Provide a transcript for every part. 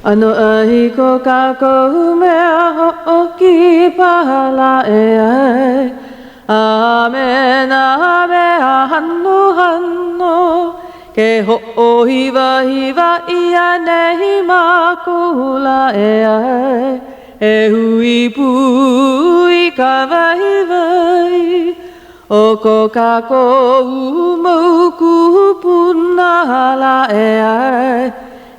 ʻAnoʻai ko kākou mea hoʻokipa lā ʻeā, A me nā mea hanohano, Ke hoʻohiwahiwa ʻia nei mākou lā ʻeā, E hui pū i ka waiwai o ko kākou mau kūpuna lā ʻeā.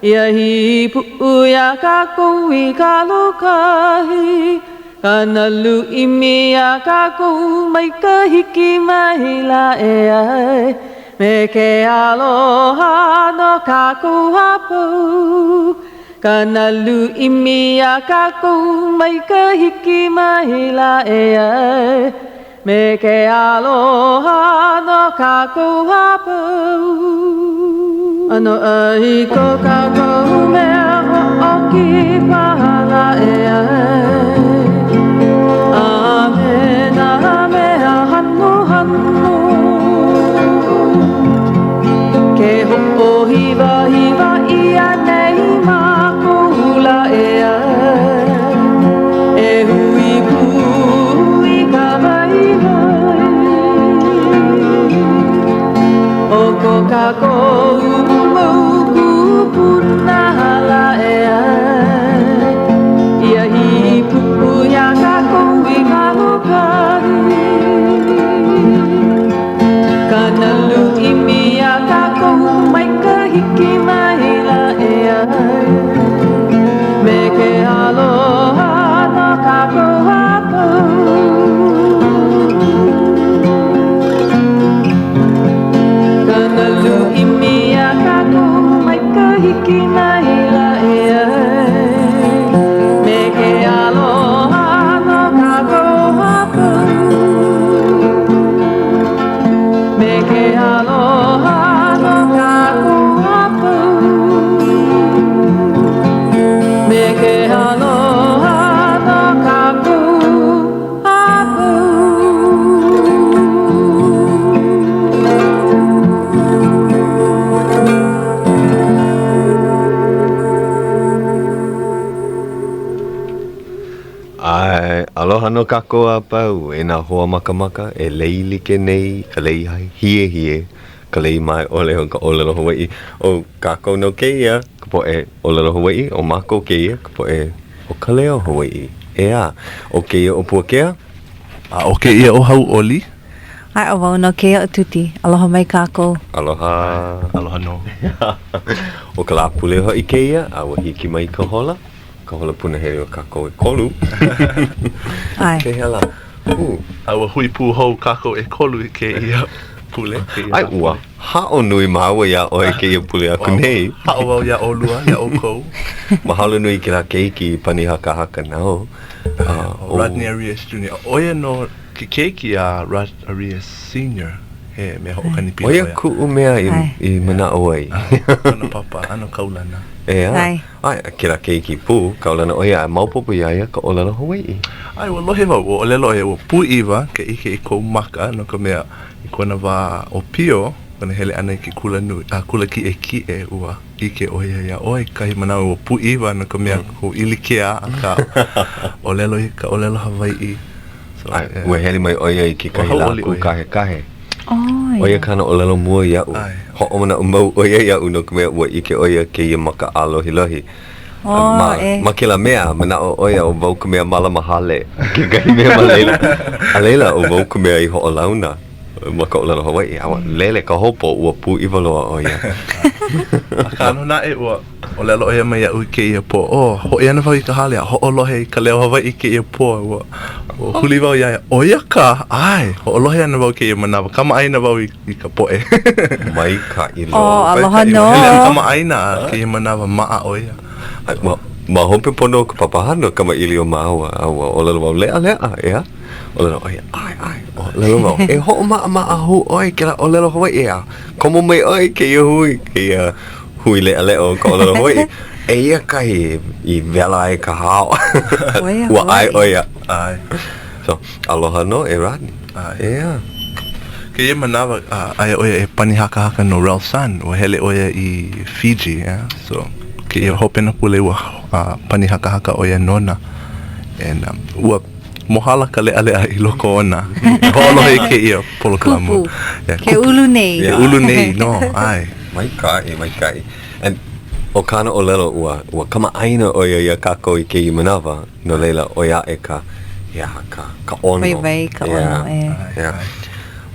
Ia hīpuʻu iā kākou i ka lōkahi, Ka nalu ʻimi iā kākou mai ka hiki mai lā ʻeā, Me ke aloha no kākou a pau, Ka nalu ʻimi iā kākou mai ka hiki mai lā ʻeā, Me ke aloha no kākou a pau. ʻAnoʻai ko kākou mea hoʻokipa lā ʻeā, A me nā mea hanohano, Ke hoʻohiwahiwa ʻia nei mākou lā ʻeā. E hui pū i ka waiwai o ko kākou mau kūpuna lā ʻeā. Ia hīpuʻu iā kākou i ka lōkahi, Ka nalu ʻimi iā kākou mai ka hiki mai lā ʻeā. Me ke aloha no kākou a pau. Ka nalu ʻimi iā kākou mai ka hiki mai lā ʻeā. Me ke aloha no kākou a pau. Me ke aloha no kākou a pau. Me ke aloha no kākou a pau. ʻAe, aloha nō kākou a pau e nā hoa makamaka e lei like nei ka lei hiehie, ka lei mae ʻole o ka ʻōlelo Hawaiʻi. ʻO kākou nō kēia, ka poʻe ʻōlelo Hawaiʻi, ʻo mākou kēia, ka poʻe o ka leo Hawaiʻi. ʻEā, ʻo kēia ʻo Puakea. A ʻo kēia ʻo Hauʻoli. ʻAe, ʻo wau nō kēia ʻo Tuti. Aloha mai kākou. Aloha. Aloha nō. ʻO ka Lāpule hoʻi kēia, a ua hiki mai ka hola. Ka hola punahele o kākou ʻekolu. ʻAe. Pehea lā? Ū. A ua hui pū hou kākou ʻekolu i kēia pule, kēia ʻAe, ua haʻo nui māua iā ʻoe kēia pule aku nei. Haʻo wau iā ʻolua, iā ʻoukou. Mahalo nui i kēlā keiki i pani hakahaka nāu. ʻO Rodney Arias Jr. ʻO ia nō ke keiki a Rod Arias Senior. He mea hoʻokani pila ʻo ia. ʻO ia kuʻu mea i manaʻo ai. Kona papa, ʻano kaulana. ʻEā. ʻAe, kēlā keiki pū, kaulana ʻo ia, a maopopo iā ia ka ʻōlelo Hawaiʻi. ʻAe, ua lohe wau, ua ʻōlelo ʻo ia, ua pūʻiwa ke ʻike i kou maka, no ka mea, i kona wā ʻōpio, kona hele ʻana i ke kula nui, a kula kiʻekiʻe, ua ʻike ʻo ia iā ʻoe i kahi manawa ua pūʻiwa no ka mea, kou ʻili kea, akā, ʻōlelo i ka ʻōlelo Hawaiʻi. So, ʻAe, ua hele mai ʻo ia i kekahi lā kūkahekahe. ʻO ia kāna ʻōlelo mua iaʻu. Hoʻomanaʻo mau ʻo ia iaʻu no ka mea ua ʻike ʻo ia kēia maka ʻālohilohi. Ma, ma kēlā mea, manaʻo ʻo ia ʻo wau ka mea mālama hale kekahi mea ma laila. A laila, ʻo wau ka mea i hoʻolauna ma ka ʻōlelo Hawaiʻi. A ua lele ka houpo, ua pūʻiwa loa ʻo ia. Akā nō naʻe, ua ʻōlelo ʻo ia mai iaʻu i kēia pō, oh, hoʻi ana wau i ka hale a hoʻolohe i ka leo Hawaiʻi i kēia pō. Ua, ua huli wau iā ia, ʻo ia kā, ʻae, hoʻolohe ana wau i kēia manawa, kamaʻāina wau i, i ka poʻe. Maikaʻi loa. Oh, aloha nō. Hele a kamaʻāina a kēia manawa maʻa ʻo ia. Ma, ma hope pono o ka papahana kamaʻilio māua, a ua ʻōlelo wau leʻaleʻa, ʻeā? ʻŌlelo ʻo ia, ʻae, ʻae. ʻŌlelo wau, e hoʻomaʻamaʻa hou ʻoe i kēlā ʻōlelo Hawaiʻi, a komo mai ʻoe i kēia hui, kēia hui leʻaleʻa o ka ʻōlelo Hawaiʻi. Eia kahi i wela ai ka hao. Ua ʻae ʻo ia. ʻAe. So, aloha nō e Rodney. ʻAe. ʻEā. Kēia manawa, aia ʻo ia e pani hakahaka no Rell Sunn. Ua hele ʻo ia i Fiji, ʻeā? So. Kēia hopena pule ua pani hakahaka ʻo ia nona. And um, ua mohala ka leʻaleʻa i loko ona. E hoʻolohe i kēia polokalamu. Kupu. Yeah, ke ulu nei. Ke ulu nei, nō, ʻae. Maikaʻi, maikaʻi. And ʻo kāna ʻōlelo, ua, ua kamaʻāina ʻo ia iā kākou i kēia manawa, no laila, ʻoi aʻe ka, he aha, ka, ka ʻono. Waiwai ka ʻono, ʻeā. Yeah.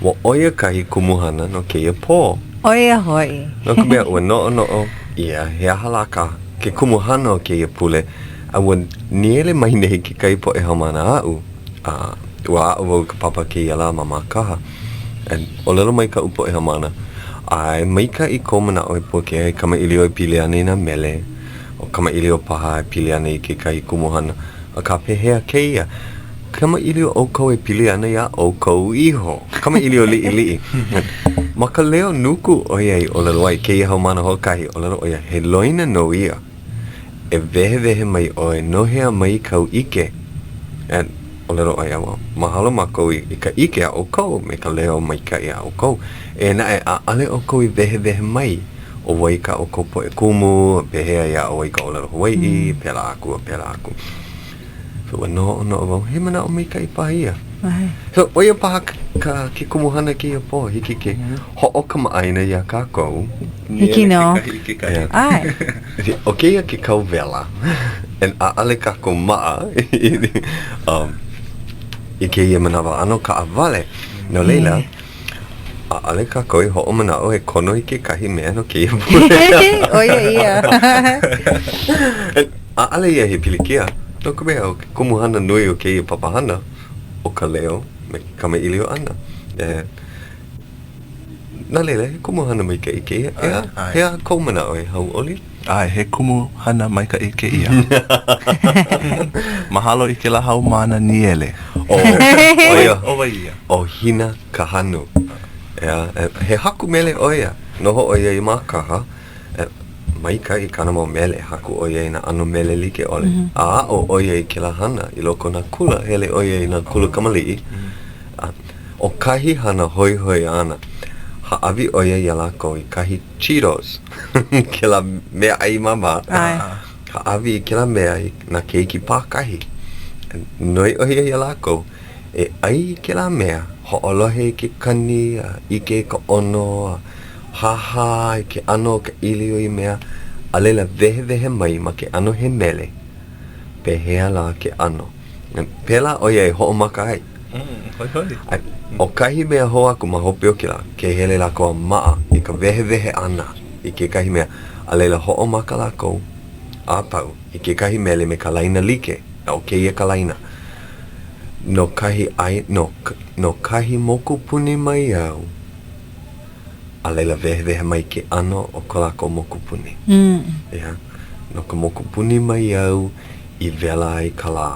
Ua ʻo ia kahi kumuhana no kēia pō. ʻO ia hoʻi. No ka mea, ua noʻonoʻo ʻia, he aha lā ka, ke kumuhana o kēia pule, a ua nīele mai nei kekahi poʻe haumāna aʻu, a ua aʻo wau i ka papa kēia lā ma Mākaha, and ʻōlelo mai kaʻu poʻe haumāna, ʻAe, maikaʻi kou manaʻo e Puakea e kamaʻilio e pili ana i nā mele, o kamaʻilio paha e pili ana i kekahi kumuhana, akā pehea kēia? Kamaʻilio ʻoukou e pili ana iā ʻoukou iho. Kamaʻilio liʻiliʻi. Ma ka leo nuku ʻo ia i ʻōlelo ai, kēia haumāna hoʻokahi, ʻōlelo ʻo ia, he loina nō ia. E wehewehe mai ʻoe no hea mai kāu ʻike. And ʻōlelo ʻo ia, well, mahalo mākou i, i ka ʻike a ʻoukou me ka leo maikaʻi a ʻoukou. Eia naʻe, ʻaʻole ʻoukou i wehewehe mai ʻo wai kā ʻoukou poʻe kumu, pehea i aʻo ai ka ʻōlelo Hawaiʻi, pēlā aku a pēlā aku. So ua noʻonoʻo wau, he manaʻo maikaʻi paha ia. So ʻo ia paha ka, ke kumuhana kēia pō, hiki ke hoʻokamaʻāina iā kākou. Hiki nō. ʻAe. ʻO kēia ke kau wela, and ʻaʻole kākou maʻa um, i kēia manawa ʻano kaʻawale. No laila, ʻaʻole kākou i hoʻomanaʻo e kono i kekahi mea no kēia pule. ʻO ia ia. ʻAʻole ia he pilikia, no ka mea, ʻo ke kumuhana nui o kēia papahana, ʻo ka leo me ke kamaʻilio ʻana. E, no laila, he kumuhana maikaʻi kēia. ʻEā, he aha kou manaʻo e Hauʻoli? ʻAe, he kumuhana maikaʻi kēia. Mahalo i kēlā haumāna nīele. ʻO, ʻo ia. ʻO wai ia? ʻO Hina Kahanu. ʻEā, he haku mele ʻo ia. Noho ʻo ia i Mākaha. E, maikaʻi kāna mau mele, haku ʻo ia i nā ʻano mele like ʻole. Mm -hmm. A aʻo ʻo ia i kēlā hana i loko o nā kula, hele ʻo ia i nā kula kamaliʻi. Mm -hmm. A, ʻo kahi hana hoihoi āna, hāʻawi ʻo ia iā lākou i kahi Cheetos, kēlā meaʻai māmā. Hāʻawi i kēlā mea i nā keiki pākahi. Noi ʻo ia iā lākou e ʻai i kēlā mea, hoʻolohe i ke kani, a ʻike i ka ʻono, a hāhā i ke ʻano o ka ʻili o ia mea, a laila wehewehe mai ma ke ʻano he mele, pehea lā ke ʻano. Pēlā ʻo ia e hoʻomaka ai. Hoihoi. A ʻo kahi mea hou aku ma hope o kēlā, ke hele lākou a maʻa i ka wehewehe ʻana i kekahi mea, a laila hoʻomaka lākou a pau i kekahi mele me ka laina like, ʻo kēia ka laina, No kahi ʻai, no, no kahi mokupuni mai au, a laila wehewehe mai ke ʻano o ko lākou mokupuni. Mm. ʻEā? No ka mokupuni mai au i wela ai ka lā,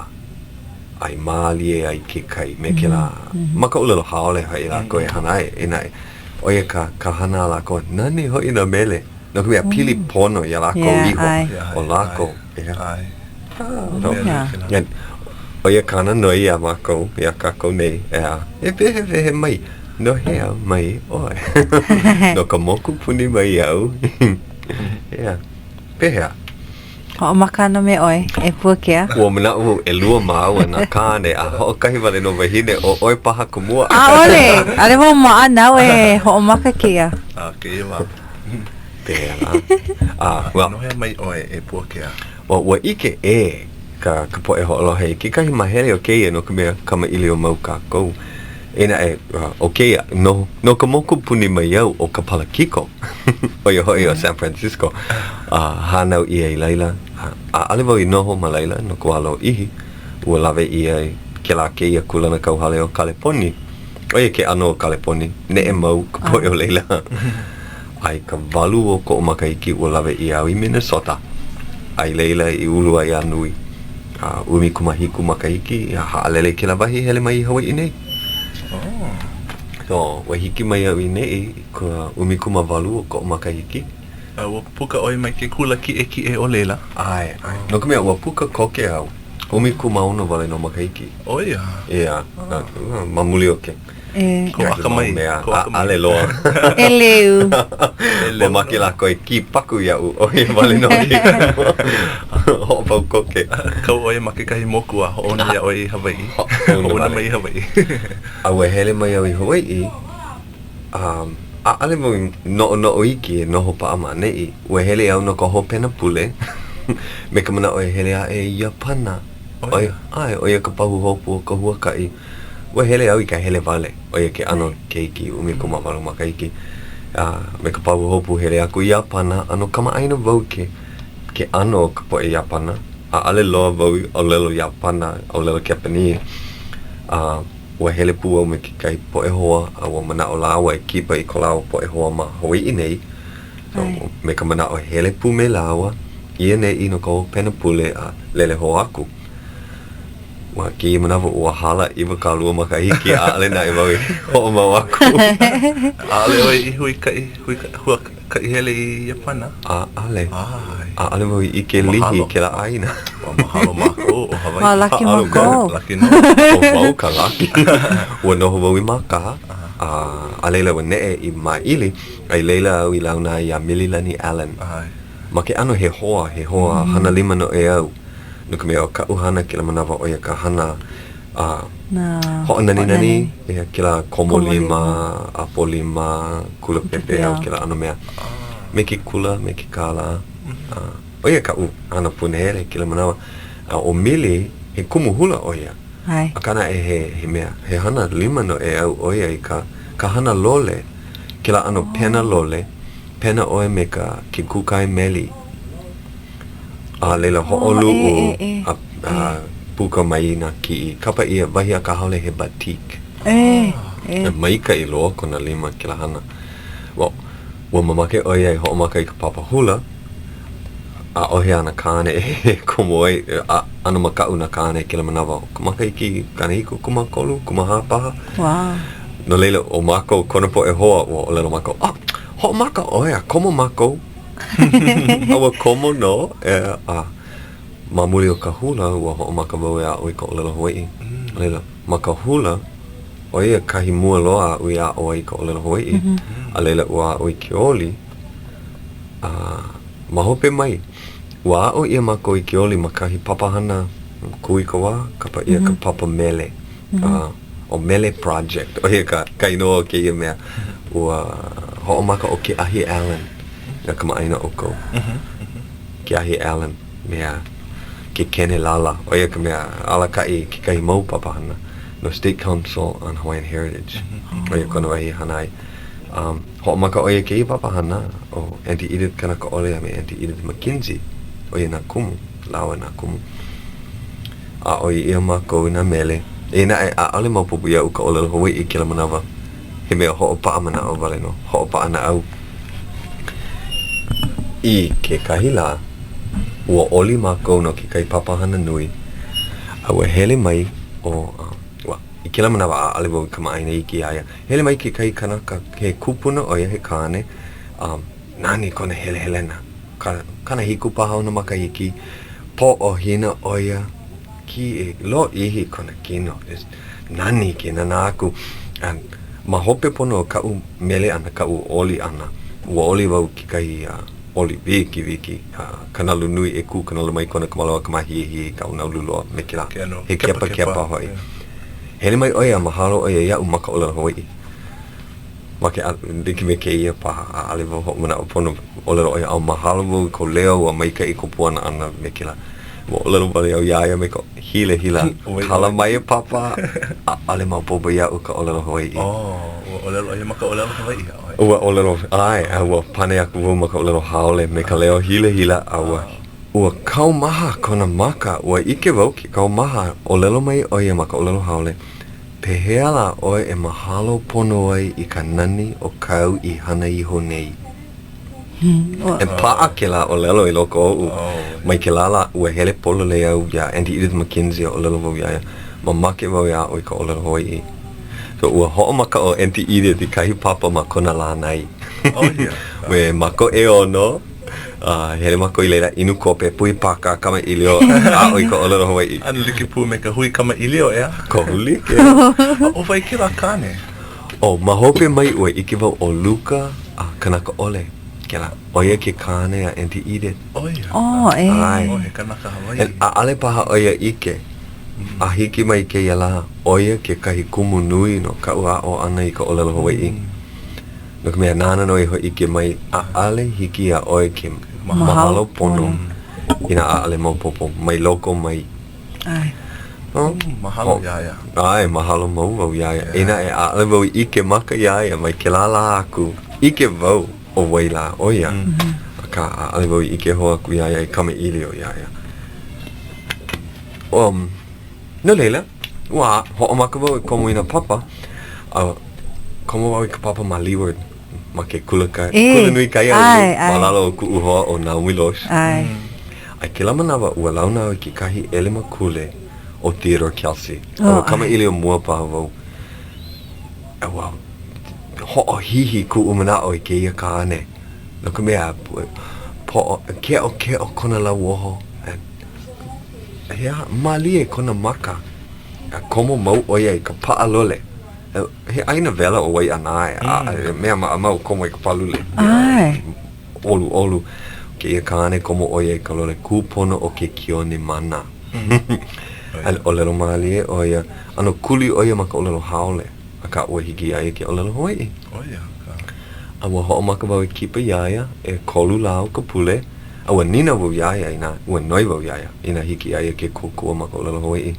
a i mālie ai ke kai me kēlā. Mm -hmm. Ma ka ʻōlelo haole hoʻi lākou e hana ai, eia naʻe, ʻo ia ka, ka hana a lākou, nani hoʻi nā mele, no ka mea, pili pono iā lākou yeah, iho, ʻae. ʻo lākou, ʻeā. ʻAe. No. Yeah. ʻO ia kāna noi iā mākou, iā kākou nei, ʻeā, e wehewehe mai, no hea mai ʻoe? No ka mokupuni mai au. ʻEā, pehea? Hoʻomaka ana me ʻoe, e Puakea. Ua manaʻo wau ʻelua māua nā kāne a hoʻokahi wale nō wahine, ʻo ʻoe paha ka mua. ʻAʻole, ʻaʻole wau maʻa naʻu e hoʻomaka kēia. A, kēia wā. Pehea lā? A, well. No hea mai ʻoe e Puakea? Well, ua ʻike ʻē ka, ka poʻe hoʻolohe i kekahi māhele o kēia no ka mea kamaʻilio mau kākou. Eia naʻe, ʻo kēia, no, no ka mokupuni mai au ʻo ka Palakiko, ʻo ia hoʻi ʻo San Francisco, a hānau ʻia i laila, a ʻaʻole wau i noho ma laila no ka wā lōʻihi, ua lawe ʻia i kēlā kēia kūlanakauhale o Kaleponi. ʻO ia ke ʻano o Kaleponi, neʻe mau ka poʻe o laila. A i ka walu o koʻu makahiki, ua lawe ʻia au i Minnesota, a i laila i ulu ai a nui. A 17 makahiki, a haʻalele i kēlā wahi, hele mai i Hawaiʻi nei. Oh. So, ua hiki mai au i neʻi i ka 18 o koʻu makahiki. A ua puka ʻoe mai ke kula kiʻekiʻe o laila? ʻAe, ʻae. No ka mea, ua puka koke au. 16 wale nō makahiki. ʻO ia? ʻEā. Ma muli o ke. E. Kou akamai. Mea, Kou akamai. ʻaʻale loa. ʻEleu. Mamake lākou e kīpaku iaʻu, ʻo ia wale nō ke hoʻopau koke. Kau ʻoe ma kekahi moku a hoʻouna iā ʻoe i Hawaiʻi. Hoʻouna Hoʻouna wale. mai i Hawaiʻi. A ua hele mai au i Hawaiʻi, um, ʻaʻale wau i noʻonoʻo iki e noho paʻa ma ʻaneʻi. Ua hele au no ka hopena pule me ka manaʻo e hele aʻe i Iāpana. ʻO ia? ʻAe, ʻo ia ka pahuhopu o ka huakaʻi. Ua hele au i ka hele wale, ʻo ia ke ʻano keiki 18 makahiki, a me ka pahuhopu hele aku i Iāpana, ʻano kamaʻāina wau ke ke ʻano o ka poʻe Iāpana. ʻAʻale loa wau i ʻōlelo Iāpana, ʻōlelo Kepanī. A ua hele pū au me kekahi poʻe hoa, a ua manaʻo lāua e kipa i ko lāua poʻe hoa ma Hawaiʻi nei. So, me ka manaʻo e hele pū me lāua i ʻaneʻi no ka hopena pule a lele hou aku. Ua kēia manawa ua hala 20 makahiki, ʻaʻole naʻe wau i hoʻomau aku. ʻAʻole ʻoe i huikaʻi, huika, huakaʻi hele i Iāpana? ʻAʻole. ʻAe. ʻAʻole wau i ʻike lihi i kēlā ʻāina. Ua mahalo mākou ʻo Hawaiʻi. Ua laki mākou. Laki nō. ʻO wau ka laki. Ua noho wau i Mākaha, a a laila ua neʻe i Māʻili, a i laila au i launa ai iā Mililani Allen. ʻAe. Ma ke ʻano he hoa, he hoa hana lima noʻeau. No ka mea, ʻo kaʻu hana kēlā manawa, ʻo ia ka hana a hoʻonaninani, ʻeā, kēlā komo lima, ʻapo lima, kula pepeiao, kēlā ʻano mea. Me ke kula, me ke kālā. ʻO ia kaʻu hana punahele kēlā manawa. A ʻo Mili, he kumu hula ʻo ia. Akā naʻe he, he mea, he hana lima noʻeau ʻo ia i ka, ka hana lole, kēlā ʻano pena lole, pena ʻoe me ka, ke kūkae meli. A laila hoʻoluʻu a puka mai nā kiʻi. Kapa ʻia, wahi a ka haole he batik. E maikaʻi loa kona lima kēlā hana. Well, ua mamake ʻo ia e hoʻomaka i ka papa hula, ʻaʻohe āna kāne e komo ai, a ʻano makaʻu nā kāne i kēlā manawa, ʻo ka makahiki 73, 14 paha. Wow. No laila, ʻo mākou, kona poʻe hoa, ua ʻōlelo mākou, oh, hoʻomaka ʻoe a komo mākou. A ua komo nō, e, a ma muli o ka hula, ua hoʻomaka wau e aʻo i ka ʻōlelo Hawaiʻi. A laila, ma ka hula, ʻo ia kahi mua loa aʻu i aʻo ai i ka ʻōlelo Hawaiʻi. A laila, ua aʻo i ke oli, a ma hope mai, ua aʻo ʻia mākou i ke oli ma kahi papahana kūikawā, kapa ʻia ka Papa Mele. A ʻo Mele Project, ʻo ia ka, ka inoa o kēia mea. Ua hoʻomaka ʻo Keahi Allen, inā kamaʻāina ʻoukou. Keahi Allen, mea ke kenelala, ʻo ia ka mea alakaʻi i kekahi mau papahana no State Council on Hawaiian Heritage. ʻO ia kona wahi e hana ai. Um, hoʻomaka ʻo ia kēia papahana, ʻo Aunty Edith Kanakaʻole a me Aunty Edith McKenzie, ʻo ia nā kumu, lāua nā kumu. Aʻo ʻia mākou i nā mele. Eia naʻe, ʻaʻole maopopo iaʻu ka ʻōlelo Hawaiʻi i kēlā manawa. He mea hoʻopaʻa manaʻo wale nō, hoʻopaʻa naʻau. I kekahi lā, ua oli mākou no kekahi papahana nui, a ua hele mai ʻo, ua, i kēlā manawa ʻaʻole wau i kamaʻāina iki iā ia. Hele mai kekahi kanaka, he kupuna ʻo ia, he kāne, a nani kona helehelena. Ka, 70 paha ona makahiki, poʻohina ʻo ia, kiʻi, lōʻihi kona kino, nani ke nānā aku. A ma hope pono o kaʻu mele ʻana, kaʻu oli ʻana, ua oli wau kekahi oli wikiwiki, ka nalu nui e kū ka nalu mai Kona ka maloʻo ka māhiehie i ka unaulu loa me kēlā, he kepakepa hoʻi. Hele mai ʻo ia a mahalo ʻo ia iaʻu ma ka ʻōlelo Hawaiʻi. Ma ke ʻano like me kēia paha, ʻaʻole wau hoʻomanaʻo pono, ʻōlelo ʻo ia, oh, mahalo wau i kou leo, ua maikaʻi kou puana ʻana me kēlā. Ua ʻōlelo wale au iā ia me ka hilahila, Kala mai e Pāpā, ʻaʻole maopopo iaʻu ka ʻōlelo Hawaiʻi. Oh, ua ʻōlelo ʻo ia ma ka ʻōlelo Hawaiʻi iā ʻoe? Ua ʻōlelo, ʻae, a ua pane aku wau ma ka ʻōlelo haole me ka leo hilahila, a ua, ua kaumaha kona maka, ua ʻike wau ke kaumaha, ʻōlelo mai ʻo ia ma ka ʻōlelo haole, Pehea lā ʻoe e mahalo pono ai i ka nani o kāu i hana iho nei? E paʻa kēlā ʻōlelo i loko oʻu. Mai kēlā lā, ua hele pololei au iā Aunty Edith McKenzie a ʻōlelo wau iā ia, mamake wau e aʻo i ka ʻōlelo Hawaiʻi. So, ua hoʻomaka ʻo Aunty Edith i kahi papa ma kona lānai. Oh, yeah. Me mākou ʻeono, A hele mākou i laila inu kope, puhi pāka, kamaʻilio, aʻo i ka ʻōlelo Hawaiʻi. ʻAno like pū me ka hui kamaʻilio, ʻeā? Kohu like. A ʻo wai kēlā kāne? Oh, ma hope mai ua ʻike wau ʻo Luka a Kanakaʻole, kēlā, ʻo ia ke kāne a Aunty Edith. ʻO ia. Oh, ʻē. ʻAe. Oh, he kanaka Hawaiʻi. And ʻaʻole paha ʻo ia ʻike. A hiki mai kēia lā, ʻo ia kekahi kumu nui no kaʻu aʻo ʻana i ka ʻōlelo Hawaiʻi. No ka mea, nāna nō i hōʻike mai, ʻaʻole hiki iā ʻoe ke mahalo pono inā ʻaʻole maopopo mai loko mai. ʻAe. Oh, mahalo iā ia. ʻAe, mahalo mau wau iā ia. Inā e ʻaʻole wau i ʻike maka iā ia mai kēlā lā aku, ʻike wau ʻo wai lā ʻo ia. Akā, ʻaʻole wau i ʻike hou aku iā ia i kamaʻilio iā ia. Um, no laila, ua hoʻomaka wau e komo i nā papa, a komo wau i ka papa ma Leeward, ma ke kula ka, E, kula nui kaiāulu, ʻae, ʻae. ma lalo o kuʻu hoa ʻo Naomi Losh. ʻAe. A i kēlā manawa, ua launa au i kekahi ʻelemakule ʻo Theodore Kelsey. Oh, A ua ʻae. kamaʻilio mua paha wau. A ua hoʻohihi kuʻu manaʻo i kēia kāne, no ka mea, poʻo, keʻokeʻo kona lauoho. He aha, mālie kona maka, a komo mau ʻo ia i ka paʻalole. He ʻāina wela ʻo Waiʻanae, a he mea maʻamau komo i ka pālule. ʻAe. ʻOluʻolu kēia kāne, komo ʻo ia i ka lole kūpono o ke kioni mana. A ʻōlelo mālie ʻo ia, ʻano kuli ʻo ia ma ka ʻōlelo haole, akā ua hiki iā ia ke ʻōlelo Hawaiʻi. ʻO ia ka. A ua hoʻomaka wau e kipa iā ia, ʻekolu lā o ka pule, A ua nīnau wau iā ia inā, ua noi wau iā ia, inā hiki iā ia ke kōkua ma ka ʻōlelo Hawaiʻi.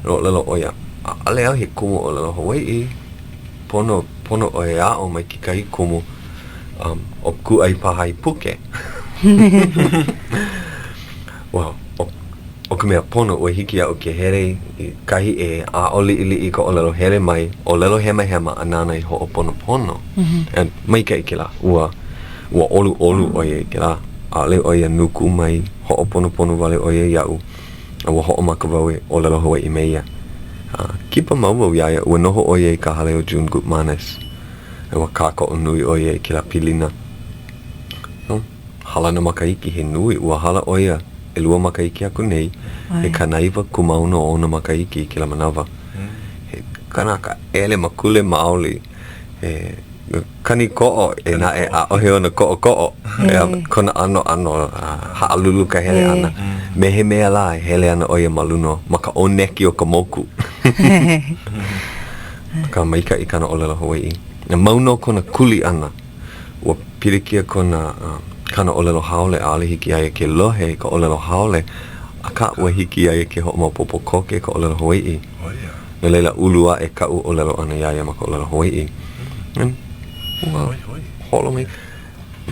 ʻŌlelo ʻo ia, ʻAʻole au he kumu ʻōlelo Hawaiʻi. Pono, pono ʻoe e aʻo mai kekahi kumu um, o kūʻai paha i puke. Well, ʻo, ʻo ka mea pono, ua hiki iaʻu ke hele i kahi ʻē, aʻo liʻiliʻi ka ʻōlelo hele mai, ʻōlelo hemahema a nāna i hoʻoponopono. Mm -hmm. And maikaʻi kēlā, ua, Ua ʻoluʻolu ʻo ia i kēlā, ʻaʻole ʻo ia nuku mai, hoʻoponopono wale ʻo ia iaʻu, a ua hoʻomaka wau e ʻōlelo Hawaiʻi me ia. A kipa mau wau iā ia, ua noho ʻo ia i ka hale o June Gutmanis, a ua kākoʻo nui ʻo ia i kēlā pilina. No, hala nā makahiki he nui, ua hala ʻo ia ʻelua makahiki aku nei, he 96 ona makahiki i kēlā manawa. He kanaka ʻelemakule maoli, he Kani koʻo e naʻe ʻaʻohe ona koʻokoʻo. E kona ʻano ʻano haʻalulu ka hele ʻana. Me he mea lā e hele ana ʻo ia ma luna ma ka ʻōneki o ka moku. Akā maikaʻi kāna ʻōlelo Hawaiʻi. Mau nō kona kuli ʻana. Ua pilikia kona kāna ʻōlelo haole, ʻaʻole hiki iā ia ke lohe i ka ʻōlelo haole, akā ua hiki iā ia ke hoʻomaopopo koke i ka ʻōlelo Hawaiʻi. No laila, ulu aʻe kaʻu ʻōlelo ʻana iā ia ma ka ʻōlelo Hawaiʻi. Ua holo mai.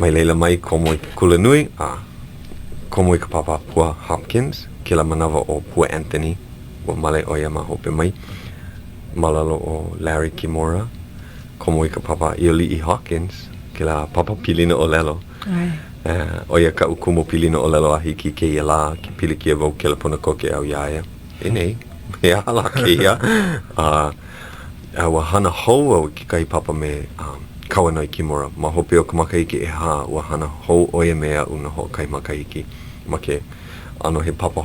Mai laila mai komo i ke kulanui, a komo i ka papa Pua Hopkins, kēlā manawa ʻo Pua Anthony, ua male ʻo ia ma hope mai, ma lalo o Larry Kimura, komo i ka papa ʻIoliʻi Hawkins, kēlā papa pilina ʻōlelo. ʻO ia kaʻu kumu pilina ʻōlelo a hiki i kēia lā, ke pilikia wau kelepona koke au iā ia. E nei, he aha lā kēia? A, a ua hana hou au i kekahi papa me um, Kauanoe Kimura. Ma hope o ka makahiki ʻehā, ua hana hou ʻo ia me aʻu no hoʻokahi makahiki ma ke ʻano he papa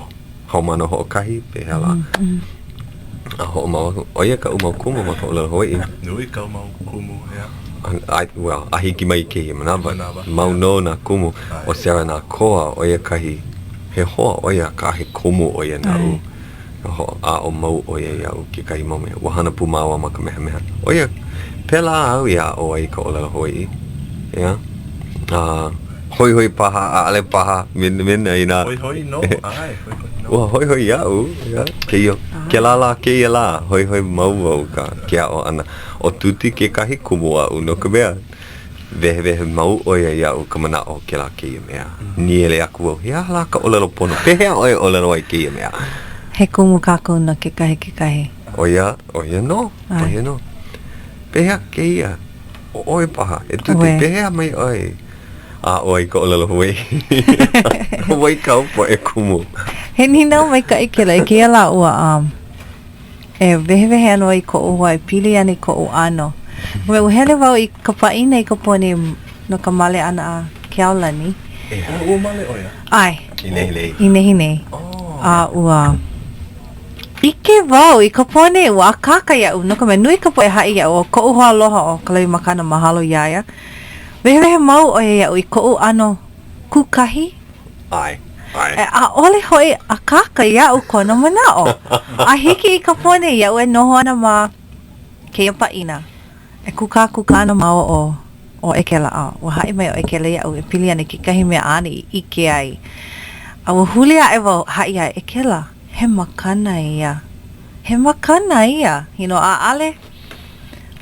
haumāna hoʻokahi, pehea lā. Mm -hmm. A hoʻomau aku, ʻo ia kaʻu mau kumu ma ka ʻōlelo Hawaiʻi. Nui kāu mau kumu, ʻeā? I, well, a hiki mai i kēia manawa, manawa mau nō nā kumu. ʻO Sarah Nakoa, ʻo ia kahi He hoa ʻo ia, akā he kumu ʻo ia naʻu. Hoʻāʻo mau ʻo ia iaʻu kekahi mau mea. Ua hana pū māua ma Kamehameha. ʻO ia, pēlā au i aʻo ai i ka ʻōlelo Hawaiʻi. ʻEā? A hoihoi paha, ʻaʻole paha, minamina inā. Hoihoi nō, ʻae, hoihoi nō. Ua hoihoi iaʻu, ʻeā, kēia, kēlā lā kēia lā, hoihoi mau wau ka, ke aʻo ʻana. ʻO Tuti kekahi kumu aʻu no ka mea, Wehewehe mau ʻo ia iaʻu ka manaʻo o kēlā kēia mea. Nīele aku wau, he aha lā ka ʻōlelo pono? Pehea ʻoe e ʻōlelo ai kēia mea? He kumu kākou no kekahi kekahi. ʻO ia, ʻo ia nō, ʻo ia nō. Pehea kēia? ʻO ʻoe paha, e Tuti, pehea mai ʻoe aʻo ai ka ʻōlelo Hawaiʻi? ʻO wai kāu poʻe kumu? He nīnau maikaʻi kēlā. I kēia lā ua um, E wehewehe ana wau i koʻu hoa e pili ana i koʻu ʻano. Ua hele wau i ka pāʻina i ka pō nei no ka male ʻana a Keaulani. Ua male ʻo ia? ʻAe. I nehinei. I nehinei. A ua. ʻike wau i ka pō nei, ua akāka iaʻu, no ka mea, nui ka poʻe haʻi iaʻu, ʻo koʻu hoaaloha ʻo Kalaiwi Makana, mahalo iā ia. Wehewehe mau ʻo ia iaʻu i koʻu ʻano kūkahi. ʻAe, ʻae. E, ʻaʻole hoʻi akāka iaʻu kona manaʻo. A hiki i ka pō nei iaʻu e noho ana ma kēia pāʻina, e kūkākūkā ana māua ʻo ʻo ʻEkela, a ua haʻi mai ʻo ʻEkela iaʻu e pili ana i kekahi mea āna i ʻike ai. A ua huli aʻe wau, haʻi iā ʻEkela, he makana ia. He makana ia, you know, ʻaʻale,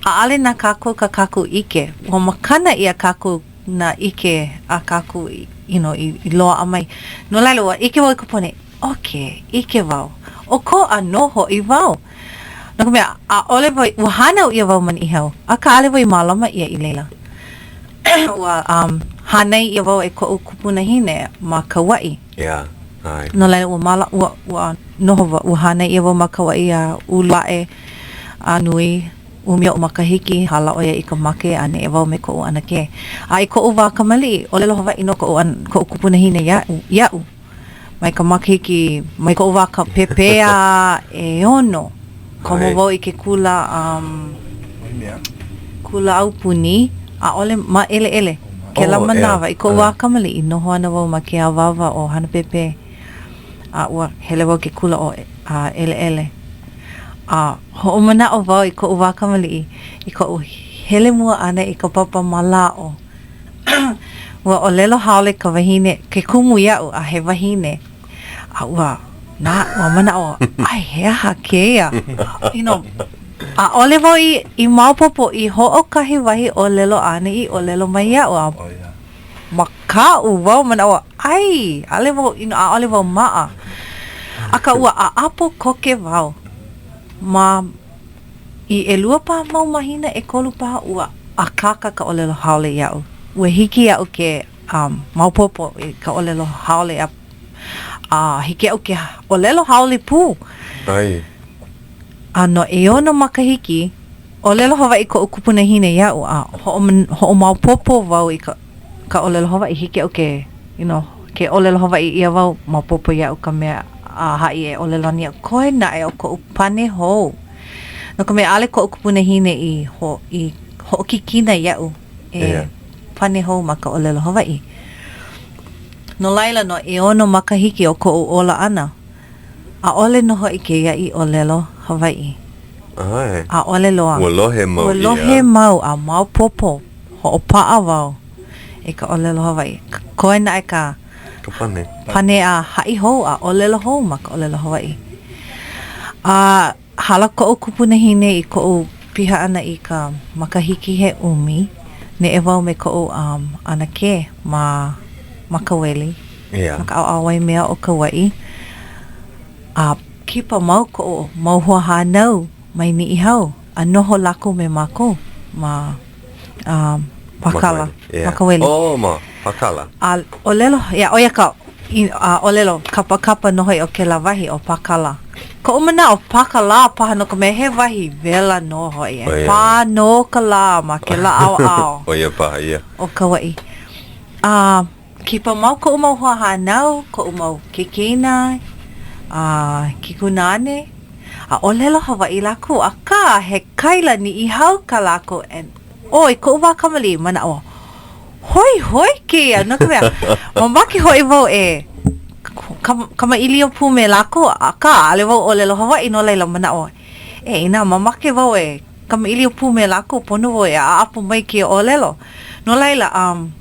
ʻaʻale na kākou kā kākou ʻike. Ua makana ʻia kākou nā ʻike a kākou you know, i, i loaʻa mai. No laila, ua ʻike wau i ka pō nei, okay, ʻike wau. ʻOkoʻa nō hoʻi wau. No ka mea, ʻaʻole wau, ua hānau ʻia wau ma Niʻihau, akā ʻaʻole wau i mālama ʻia i laila. Ua um, hānai ʻia wau e koʻu kupunahine ma Kauaʻi. Yeah, ʻae. No laila, ua māla, ua, ua noho wau, ua hānai ʻia wau ma Kauaʻi a ulu aʻe a nui ʻumioʻu makahiki, hala ʻo ia i ka make a neʻe wau me koʻu ʻanakē. A i koʻu wā kamaliʻi, ʻōlelo Hawaiʻi nō koʻu, koʻu kupunahine iaʻu, iaʻu. Mai ka makahiki, mai koʻu wā ka pēpē a ʻeono, komo wau i ke kula, um, kula aupuni, ʻaʻole ma ʻEleʻele. Kēlā oh, manawa, i koʻu wā kamaliʻi, noho ana wau ma ke awāwa ʻo Hanapēpē, a ua hele wau ke kula ʻo ʻEleʻele. A hoʻomanaʻo wau i koʻu wā kamaliʻi, i koʻu hele mua ʻana i ka papa mālaaʻo. Ua ʻōlelo haole ka wahine, ke kumu iaʻu, a he wahine, a ua, nā, ua manaʻo, ai, he aha kēia? You know, ʻaʻole wau i, i maopopo i hoʻokahi wahi ʻōlelo āna i ʻōlelo mai iaʻu, a makaʻu wau, manaʻo, ai, ʻaʻole wau, you know, ʻaʻole wau maʻa. Akā, ua ʻaʻapo koke wau ma I ʻelua paha mau mahina, ʻekolu paha, ua akāka ka ʻōlelo haole iaʻu. Ua hiki iaʻu ke um, maopopo i ka ʻōlelo haole a, a hiki iaʻu ke ʻōlelo haole pū. ʻAe. A no ʻeono makahiki, ʻōlelo Hawaiʻi koʻu kupunahine iaʻu a hoʻo, hoʻomaopopo wau i ka, ka ʻōlelo Hawaiʻi. Hiki iaʻu ke, you know, ke ʻōlelo Hawaiʻi ʻia wau, maopopo iaʻu ka mea a haʻi e ʻōlelo ana iaʻu. Koe naʻe ʻo koʻu pane hou. No ka mea, ʻaʻole koʻu kupunahine i ho, i hoʻokikina iaʻu e yeah. pane hou ma ka ʻōlelo Hawaiʻi. No laila, no ʻeono makahiki o koʻu ola ʻana, ʻaʻole nō hoʻi kēia i ʻōlelo Hawaiʻi. ʻAe. ʻAʻole loa. Ua lohe mau ʻia. Ua lohe mau a maopopo, hoʻopaʻa wau i ka ʻōlelo Hawaiʻi. Koe naʻe ka Ka pane. Pane a haʻi hou a ʻōlelo hou ma ka ʻōlelo Hawaiʻi. A hala koʻu kupunahine i koʻu piha ʻana i ka makahiki he ʻumi, neʻe wau me koʻu um, ʻanakē ma ma Kaweli, yeah. ma ka ʻaoʻao Waimea o Kauaʻi. A kipa mau koʻu mau hoahānau mai Niʻihau a noho lākou me mākou ma um, Pākala, yeah. ma Kaweli. Oh, ma Pākala. A ʻōlelo, ia, ʻo ia ka i, a ʻōlelo kapakapa nō hoʻi o kēlā wahi ʻo Pākala. Koʻu manaʻo, Pākala paha no ka mea he wahi wela nō hoʻi. E ʻO ia. pā nō ka lā ma kēlā ʻaoʻao. ʻO ia paha, ia. O Kauaʻi. A kipa mau koʻu mau hoahānau, koʻu mau keikina, a kekunāne, a ʻōlelo Hawaiʻi lākou, akā he kaila Niʻihau kā lākou and oh, i koʻu wā kamaliʻi, manaʻo, hoihoi kēia, no ka mea, mamake hoʻi wau e kamaʻilio pū me lākou, akā ʻaʻole wau ʻōlelo Hawaiʻi, no laila manaʻo, e, inā mamake wau e kamaʻilio pū me lākou, pono wau e ʻaʻapo mai kēia ʻōlelo. No laila, um,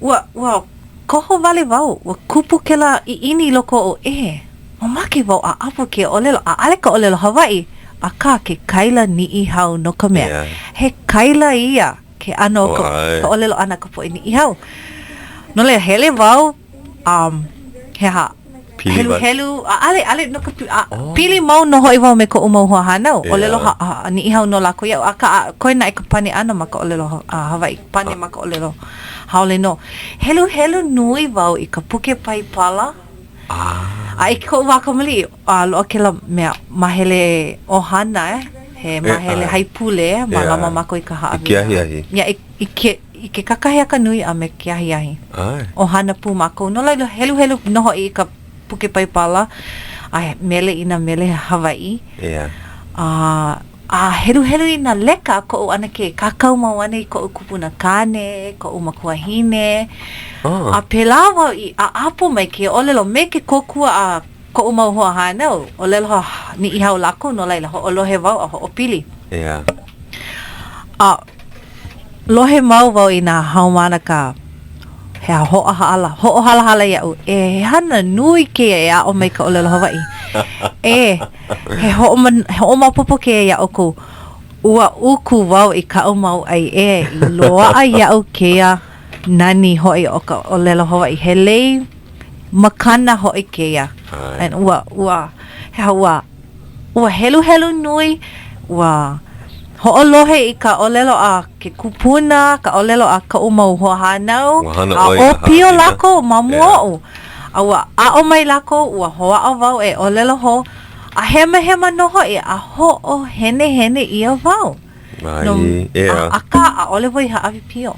ua, ua koho wale wau, ua kupu kēlā ʻiʻini i loko oʻu, e, mamake wau ʻaʻapo kēia ʻōlelo, ʻaʻale ka ʻōlelo Hawaiʻi, akā ke kaila Niʻihau no ka mea, Yeah. he kaila ia ke ʻano o ka, ka ʻōlelo ʻana a ka poʻe Niʻihau. No laila, hele wau, um, he aha, Pili wale. heluhelu, ʻaʻale, ʻaʻale no ka, a, Oh. pili mau nō hoʻi wau me koʻu mau hoahānau, Yeah. ʻōlelo ha, ha, Niʻihau nō lākou iaʻu, akā, a, koe naʻe ka pane ʻana ma ka ʻōlelo ha, Hawaiʻi, pane ma ka ʻōlelo haole nō. Heluhelu nui wau i ka puke Paipala, Ah. A i koʻu wā kamaliʻi, a loaʻa kēlā mea māhele ʻohana, eh? He māhele haipule, mālama mākou i ka haʻawina. I ke ahiahi. Yeah, i, i ke, i ke kakahiaka nui a me ke ahiahi. ʻAe. ʻOhana pū mākou. No laila, heluhelu nō hoʻi i ka puke Paipala. A mele i nā mele Hawaiʻi. Yeah. A, a heluhelu i nā leka a koʻu ʻanakē, kākau mau ana i koʻu kupuna kāne, koʻu makuahine. Oh. A pēlā wau i ʻaʻapo mai kēia ʻōlelo me ke kōkua a koʻu mau hoahānau, ʻōlelo Niʻihau lākou, no laila hoʻolohe wau a hoʻopili. Yeah. A lohe mau wau i nā haumāna ka he hoʻohala, hoʻohalahala iaʻu, e he hana nui kēia e aʻo mai ka ʻōlelo Hawaiʻi. E, he hoʻoman, he hoʻomaopopo kēia iā ʻoukou, ua uku wau i kaʻu mau ʻaiʻē i loaʻa iaʻu kēia nani hoʻi o ka ʻōlelo Hawaiʻi. He lei makana hoʻi kēia. And ua, ua, he aha, ua, ua heluhelu nui, ua hoʻolohe i ka ʻōlelo a ke kupuna, ka ʻōlelo a koʻu mau hoahānau, a ʻōpio lākou ma mua oʻu. A ua aʻo mai lākou, ua hoʻāʻo wau e ʻōlelo hou, a hemahema nō hoʻi, a hoʻohenehene ʻia wau. No, a, akā, ʻaʻole wau i hāʻawi pio.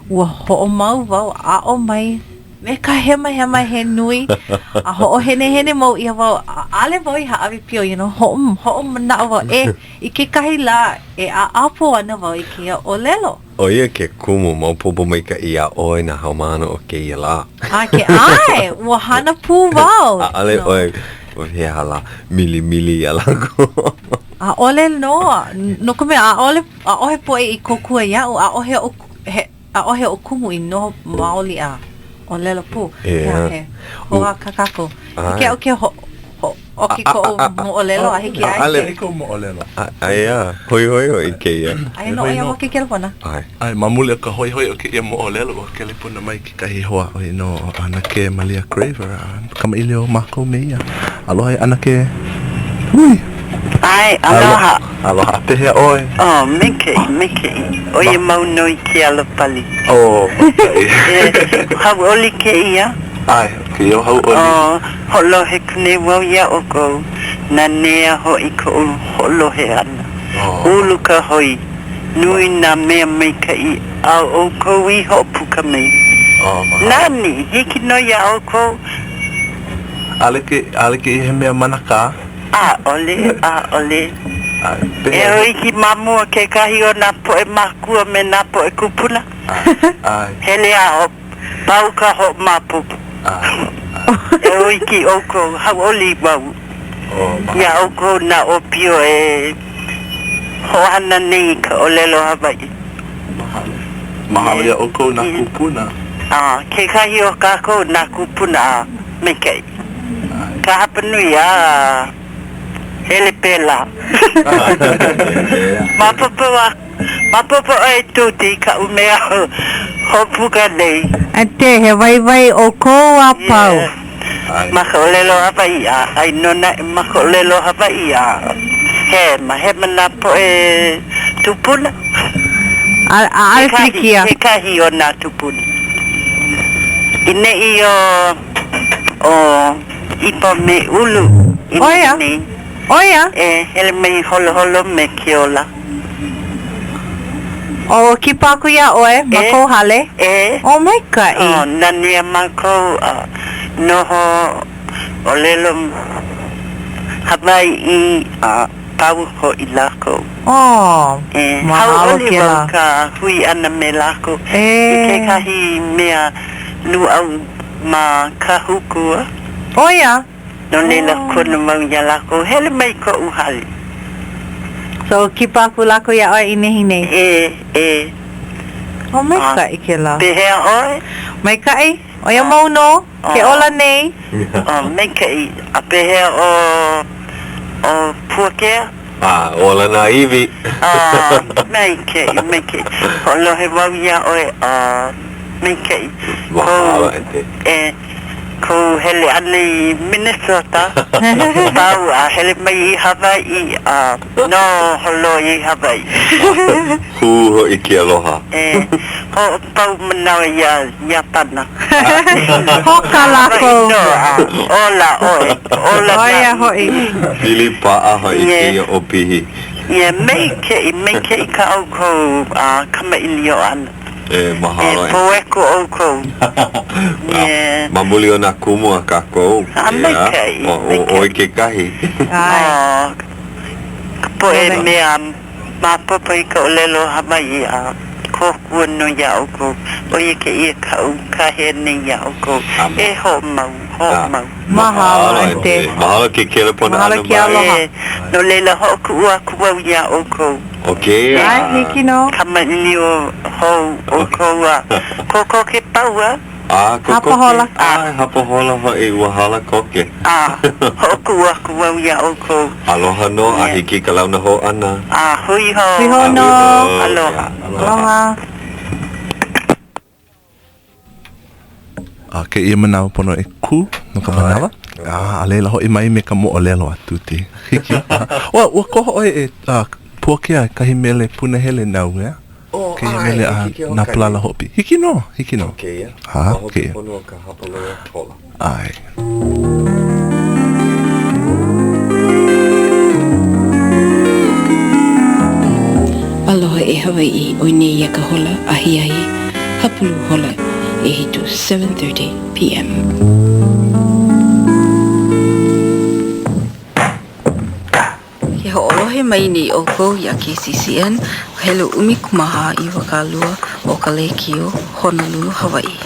Ua hoʻomau wau aʻo mai me ka hemahema he nui a hoʻohenehene mau ʻia wau ʻaʻole wau i hāʻawi pio you know hoʻo hoʻomanaʻo wau e i kekahi lā e ʻaʻapo ana wau i kēia ʻōlelo. ʻO ia ke kumu maopopo maikaʻi iā ʻoe nā haumāna o kēia lā. A ke ʻae, ua hana pū wau. ʻAʻole ʻoe he aha lā, milimili iā lākou. ʻAʻole nō, no ka mea, ʻaʻole ʻaʻohe poʻe i kōkua iaʻu, ʻaʻohe oʻu, he, ʻaʻohe oʻu kumu i noho maoli a ʻōlelo pū. Yeah. He hoʻākāka aku. Hiki iaʻu ke ho, ho, ʻoki koʻu moʻolelo a hiki ai ʻAʻole kou moʻolelo. Aia, hoihoi hoʻi kēia. Aia nō ʻoia ma ke kelepona. ʻAe. ʻAe, ma muli o ka hoihoi o kēia moʻolelo, ua kelepona mai kekahi hoa ʻo ia nō ʻAnakē Malia Craver a kamaʻilio mākou me ia. Aloha e ʻAnakē. Hui! ʻAe, aloha. Aloha, pehea ʻoe? Oh, maikaʻi, maikaʻi. ʻOia mau nō i ke alo pali. Oh, maikaʻi. E, hauʻoli kēia? ʻAe, kēia hauʻoli. Oh, hoʻolohe aku nei wau iā ʻoukou, nanea hoʻi koʻu hoʻolohe ʻana. Oh. Ulu ka hoi. Nui nā mea maikaʻi a ʻoukou i hoʻopuka mai. Oh, mahalo. Nani, hiki nō iā ʻoukou. ʻAʻole ke, ʻaʻole kēia he mea manakā. ʻAʻole, ʻaʻole. ʻAe, E pehea? hōʻike ma mua kekahi o nā poʻe mākua me nā poʻe kūpuna. ʻAe, ʻae. Hele a pau ka hoʻomaopopo. ʻAe, ʻae. E hōʻike ʻoukou, hauʻoli wau. Oh, mahalo. Iā ʻoukou nā ʻōpio e hoʻohana nei i ka ʻōlelo Hawaiʻi. Mahalo. Mahalo iā ʻoukou nā kūpuna. A, kekahi o kākou nā kūpuna a maikaʻi. Ka hapanui, a hele pēlā. Maopopo a, maopopo ʻoe Tuti i kaʻu mea hoʻopuka nei. Aunty, he waiwai ʻoukou a pau. Yeah. Ma ka ʻōlelo Hawaiʻi, a ʻai nō naʻe ma ka ʻōlelo Hawaiʻi, a hema, hema nā poʻe tūpuna. A, ʻaʻole pilikia. Kekahi o nā tūpuna. I neʻi o, ʻo Ipo me Ulu i ʻO ia. nei. ʻO ia. E hele mai holoholo me Keola. O kipa aku iā ʻoe ma E. kou hale. E. O maikaʻi. O, nanea mākou a noho ʻōlelo Hawaiʻi a pau hoʻi lākou. Oh, E, mahalo hauʻoli kēlā. wau ka hui ʻana me lākou E. i kekahi mea lūʻau ma Kahuku. ʻO ia. No laila, kono wau iā lākou, hele mai koʻu hale. So, kipa aku lākou iā ʻoe i nehinei? E, e. O, maikaʻi kēlā. Pehea ʻoe? Maikaʻi. ʻOia mau nō, ke ola nei. O, maikaʻi. A pehea ʻo, ʻo Puakea? A, ola nā iwi. A, maikaʻi, maikaʻi. Hoʻolohe wau iā ʻoe, a maikaʻi. Mahalo, Aunty. E. Kou hele ʻana i Minnesota, pau a hele mai i Hawaiʻi, a noho loa i Hawaiʻi. Hū hoʻi ke aloha. E hoʻopau manawa iā Iāpana. Hoka lākou. Hawaiʻi nō, a ola ʻoe, ola ʻO ia naʻu. hoʻi. Pili paʻa hoʻi kēia ʻopihi. Yeah, maikaʻi, maikaʻi kā ʻoukou kamaʻilio ʻana. E, mahalo. E poeko ʻoukou. Yeah. Ma muli o nā kumu a kākou. A maikaʻi. ʻO ʻoe kekahi. ʻAe. Ka poʻe mea maopopo i ka ʻōlelo Hawaiʻi a kōkua nō iā ʻoukou. ʻO ia kēia kaʻu kāhea nei iā ʻoukou. E hoʻomau, hoʻomau. Mahalo, Aunty. Mahalo ke kelepona ʻana mai. Mahalo ke aloha. E, no laila hoʻokuʻu aku wau iā ʻoukou. Okay. ʻAe, hiki nō. Kamaʻilio hou ʻoukou a kokoke pau a. A kokoke. Hapa hola. ʻAe, hapa hola hoʻi, ua hala koke. A hoʻokuʻu aku wau iā ʻoukou. Aloha nō a hiki i ka launa hou ʻana. A hui hou. Hui hou nō. Aloha. Aloha. A kēia manawa pono e kū no ka manawa. A a laila hoʻi mai me ka moʻolelo a Tuti. Hiki. Ua, ua koho ʻoe e uh, Puakea i kahi mele punahele nāu, ʻeā? Oh, Kēia ʻae, mele a hiki ke nā hoʻokahi. palala hoʻopiʻi. Hiki nō, hiki nō. Kēia, A, ma hope kēia. pono o ka hapalua hola. ʻAe. Aloha e Hawaiʻi, ʻoi nei ia ka hola ahiahi hapulu hola ʻehiku, 7:30 PM. Ke hoʻolohe mai nei ʻoukou iā KCCN, helu 14 20 o ka lēkiō Honolulu, Hawaiʻi.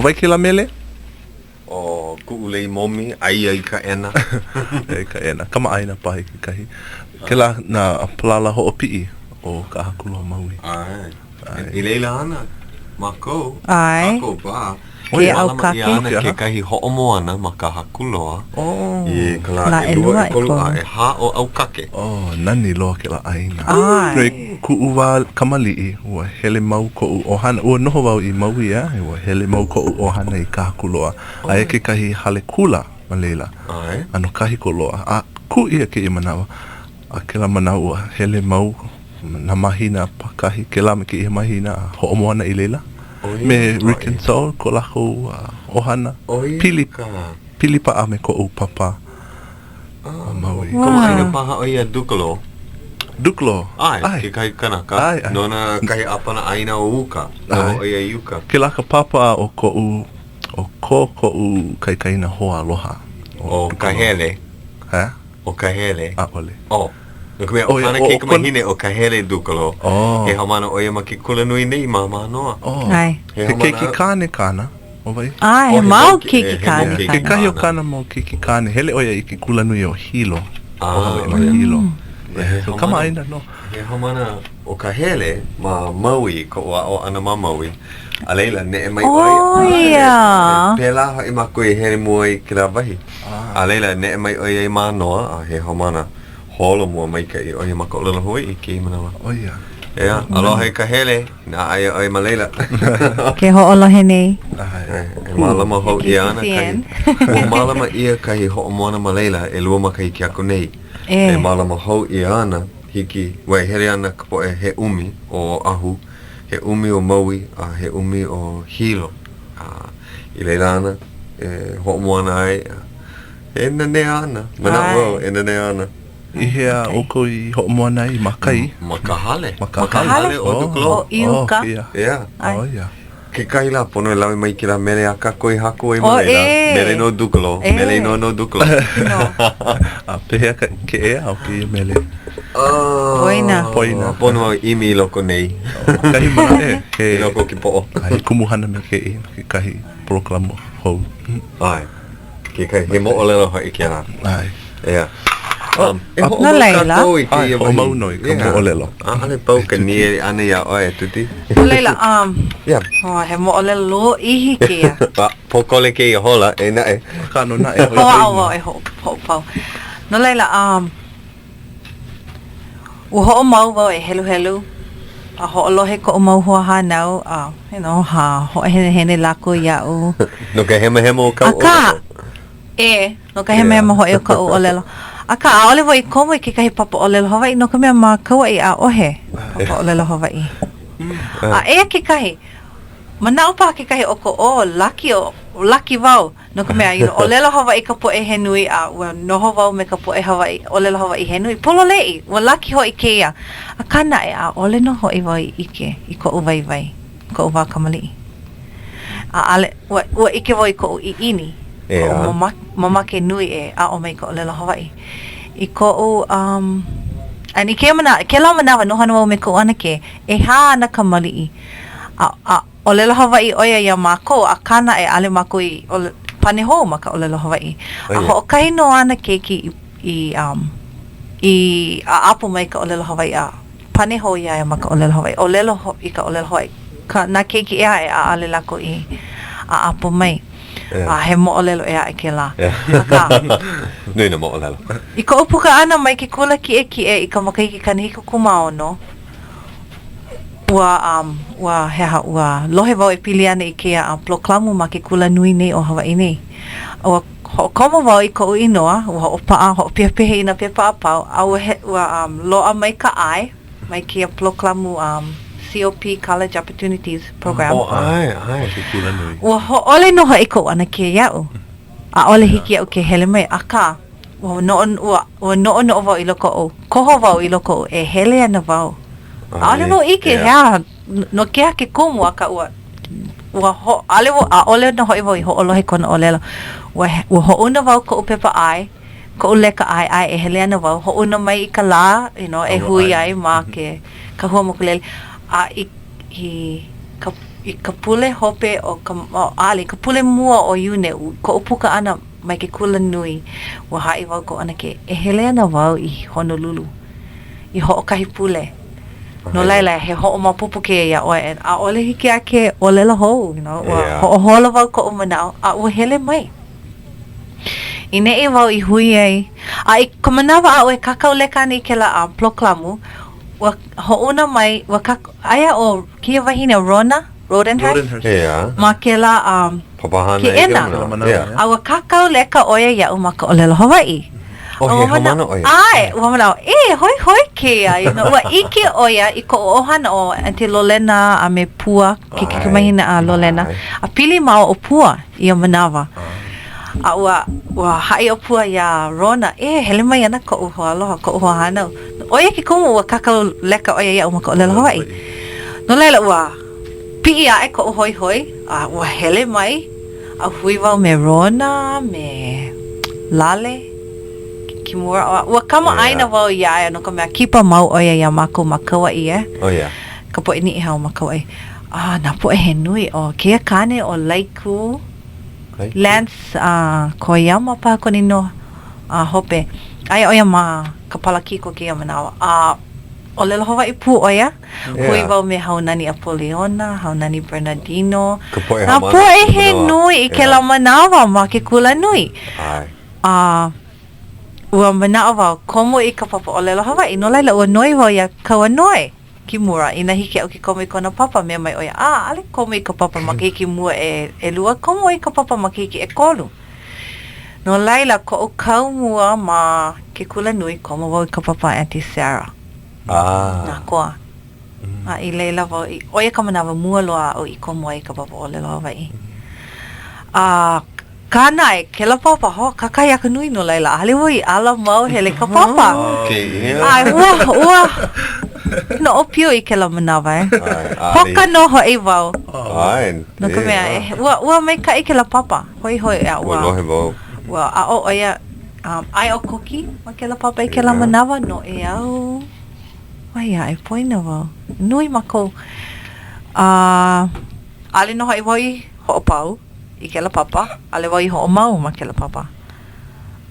ʻO wai kēlā mele? ʻO Kuʻu Lei Momi, aia i Kaʻena. I Kaʻena. Kamaʻāina paha i kekahi. Kēlā nā palala hoʻopiʻi o ka ʻAha Kula o Maui. ʻAe. I laila ana mākou, ʻAe. kākou paha, Ke e mālama ʻia ʻAukake. ana kekahi hoʻomoana ma Kahakuloa i ka lā Lā ʻelua, ʻelua, ʻekolu, ʻekolu. a ʻehā o ʻAukake. Oh, nani loa kēlā ʻāina. ʻAe. I kuʻu wā kamaliʻi, ua hele mau koʻu ʻohana, ua noho wau i Maui, a ua hele mau koʻu ʻohana i Kahakuloa. Aia kekahi hale kula ma laila. ʻAe. ʻAno kahiko loa. A kū ʻia kēia manawa. A kēlā manawa ua hele mau nā mahina pākahi, kēlā me kēia mahina a hoʻomoana i laila. Me Rick and Saul, ko lākou ʻohana. Pili, pili paʻa me koʻu pāpā ma Maui. Kamaʻāina paha ʻo ia Dukelow. Dukelow? ʻAe, kekahi kanaka. ʻAe, ʻae. Nona kahi ʻāpana ʻāina o uka. Noho ʻo ia i uka. Kēlā ka pāpā o koʻu, o ko koʻu kaikaina hoaaloha. ʻO Kahele. Hā? ʻO Kahele. ʻAʻole. ʻO. No ka mea, ʻo kāna kaikamahine ʻo Kahele Dukelow. He haumāna ʻo ia ma ke kulanui nei ma Mānoa. ʻAe. He keiki kāne kāna. ʻO wai? ʻAe, he mau keiki kāne kāna. Kekahi o kāna mau keiki kāne, hele ʻo ia i ke kulanui o Hilo. O Hawaiʻi ma Hilo. So kamaʻāina nō. He haumāna ʻo Kahele ma Maui, koʻu aʻo ʻana ma Maui. A laila, neʻe mai ʻo ia. ʻO ia. Pēlā hoʻi mākou i hele mua i kēlā wahi. A laila, neʻe mai ʻo ia i Mānoa, a he haumāna holomua maikaʻi ʻo ia ma ka ʻōlelo Hawaiʻi i kēia manawa. ʻO ia. ʻEā, aloha e Kahele, inā aia ʻoe ma laila. Ke hoʻolohe nei. E mālama hou ʻia ana kahi. Ua mālama ʻia kahi hoʻomoana ma laila ʻelua makahiki aku nei. E. E mālama hou ʻia ana, hiki, ua e hele ana ka poʻe he ʻumi o Oʻahu, he ʻumi o Maui, a he ʻumi o Hilo. A i laila ana e hoʻomoana ai, e nanea ana, manaʻo au e nanea ana. I hea ʻoukou i hoʻomoana ai? Ma kai? Ma ka hale. Ma ka hale o Dukelow. O i uka. Yeah. Oh, yeah. Kekahi lā pono e lawe mai kēlā mele a kākou i haku ai ma laila. Mele no Dukelow. Mele inoa no Dukelow. A pehea ka, ke ea o kēia mele? Poina. Poina. Pono au ʻimi i loko nei. Kahi manaʻo e. I loko o ke poʻo. He kumuhana me kēia, kekahi polokalamu hou. ʻAe. Kekahi, he moʻolelo hoʻi kēlā. ʻAe. ʻEā. Um, e hoʻomau No laila. kākou i kēia ʻAe, wahi. hoʻomau nō i ka moʻolelo. ʻAʻole pau ka nīele ʻana iā ʻoe, e Tuti. No laila, um, Yeah. oh, he moʻolelo lōʻihi kēia. A, pōkole kēia hola, eia naʻe. Akā nō naʻe, hoihoi Hoʻāʻo nō. wau e hoʻopau. No laila, um, Ua hoʻomau wau e heluhelu a hoʻolohe koʻu mau hoahānau a, you know, ha, hoʻohenehene lākou iaʻu. No ka hemahema o kāu Akā, ʻōlelo. ʻē, no ka hemahema hoʻi o kaʻu ʻōlelo. Akā, ʻaʻole wau i komo i kekahi papa ʻōlelo Hawaiʻi no ka mea ma Kauaʻi ʻaʻohe papa ʻōlelo Hawaiʻi. A eia kekahi, manaʻo paha kekahi o ʻoukou, oh, laki, laki wau. No ka mea, you know, ʻōlelo Hawaiʻi ka poʻe he nui a ua noho wau me ka poʻe Hawaiʻi, ʻōlelo Hawaiʻi he nui. Pololeʻi, ua laki hoʻi kēia. Akā naʻe, ʻaʻole nō hoʻi wau i ʻike i koʻu waiwai, koʻu wā kamaliʻi. ʻAʻole, ua, ua ʻike wau i koʻu ʻiʻini, koʻu mama, mamake nui e aʻo mai i ka ʻōlelo Hawaiʻi. I koʻu, um, and i kēia manawa, kēlā manawa, noho ana wau me koʻu ʻanakē, ʻehā āna kamaliʻi, a, a, ʻōlelo Hawaiʻi ʻo ia iā mākou, akā naʻe, ʻaʻole mākou i pane hou ma ka ʻōlelo Hawaiʻi. A hoʻokahi nō āna keiki i, i, um, i ʻaʻapo mai ka ʻōlelo Hawaiʻi a pane hou iā ia ma ka ʻōlelo Hawaiʻi. ʻŌlelo i ka ʻōlelo Hawaiʻi. Ka, nā keiki ʻē aʻe, ʻaʻole lākou i ʻaʻapo mai. A he moʻolelo ʻē aʻe kēlā. Akā. Nui nā moʻolelo. I koʻu puka ʻana mai ke kula kiʻekiʻe i ka makahiki 76, Ua, um, ua, he aha, ua lohe wau e pili ana i kēia uh, poloklamu ma ke kula nui nei o Hawaiʻi nei. Ua hoʻokomo wau i koʻu inoa, ua hoʻopaʻa, hoʻopehepehe i nā pepa a pau, a ua, he, ua um, loaʻa mai ka ʻae mai kēia poloklamu um, COP, College Opportunities Program. Oh, ʻae, ʻae. Ke kula nui. Ua hōʻole nō hoʻi koʻu ʻanakē iaʻu. ʻAʻole hiki iaʻu ke hele mai, akā, ua noʻo, ua, ua noʻonoʻo wau i loko oʻu, koho wau i loko oʻu e hele ana wau. ʻAʻole wau ʻike he aha, no ke aha ke kumu, akā ua, ua ho, ʻaʻole wau, ʻaʻole nō hoʻi wau i hoʻolohe kona ʻōlelo. Ua, ua hoʻouna wau koʻu pepa ʻae, koʻu leka ʻae, ʻae e hele ana wau, hoʻouna mai i ka lā, you know, e hui ai ma ke kahua mokulele. A i, i ka. I ka pule hope o ka, ʻaʻole, i ka pule mua o Iune, koʻu puka ʻana mai ke kula nui, ua haʻi wau koʻu ʻanakē, e hele ana wau i Honolulu i hoʻokahi pule. No laila, he hoʻomaopopo kēia iā ʻoe, and ʻaʻole hiki iaʻu ke ʻōlelo hou, you know, ua hoʻoholo wau koʻu manaʻo, a ua hele mai. I neʻi wau i hui ai, a i ka manawa aʻu e kākau leka ana i kēlā a poloklamu, ua hoʻouna mai, ua kākau, aia ʻo kēia wahine ʻo Rona Rodenhurst ma kēlā um, Papahana keʻena. A ua kākau leka ʻo ia iaʻu ma ka ʻōlelo Hawaiʻi. Oh, he haumana ʻo ia? ʻAe, ua manaʻo, e, hoihoi kēia, you know, ua ʻike ʻo ia i koʻu ʻohana ʻo Aunty Lolena a me Pua, ke kaikamahine a Lolena, a pili māua ʻo Pua ia manawa. A ua, ua haʻi ʻo Pua iā Rona, e, hele mai ana koʻu hoaaloha, koʻu hoahānau. ʻO ia ke kumu ua kākau leka ʻo ia iaʻu ma ka ʻōlelo Hawaiʻi. No laila, ua piʻi aʻe koʻu hoihoi, a ua hele mai a hui wau me Rona, me Lale Kimura. A ua kamaʻāina wau iā ia no ka mea, kipa mau ʻo ia iā mākou ma Kauaʻi, e. Oh yeah. Ka poʻe Niʻihau ma Kauaʻi. A nā poʻe he nui. ʻO kēia kāne ʻo Laiku, Lance uh, Koyama paha kona inoa uh, hope. Aia ʻo ia ma ka Palakiko kēia manawa. A ʻōlelo Hawaiʻi pū ʻo ia. Hui wau me Haunani Apoliona, Haunani Bernardino. Ka poʻe Nā haumāna poʻe i he manawa. nui i kēlā manawa ma ke kulanui. A ua manaʻo wau, komo i ka papa ʻōlelo Hawaiʻi. No laila, ua noi wau iā Kauanoe Kimura inā hiki iaʻu ke komo i kona papa. Mea mai ʻo ia, a, ʻaʻole komo i ka papa makahiki mua e ʻelua, komo i ka papa makahiki ʻekolu. No laila, koʻu kau mua ma ke kulanui, komo wau i ka papa a Aunty Sarah. Ah. Nā koa. A i laila wau, ʻo ia ka manawa mua loa aʻu i komo ai i ka papa ʻōlelo Hawaiʻi. A akā naʻe, kēlā papa, ho, kakahiaka nui no laila, ʻaʻole wau i ala mau hele i ka papa. ʻAe, ua, ua no ʻōpio i kēlā manawa e. Hoka nō hoʻi wau. ʻAe. No ka mea, e, ua, ua maikaʻi kēlā papa, hoihoi a ua. Ua lohe wau. Ua aʻo ʻo ia Um, aia ʻo Koki ma kēlā papa i kēlā manawa, Noʻeau. Wai aʻe, poina wau. Nui mākou. A ʻaʻole nō hoʻi wau i hoʻopau i kēlā papa. ʻAʻole wau i hoʻomau ma kēlā papa.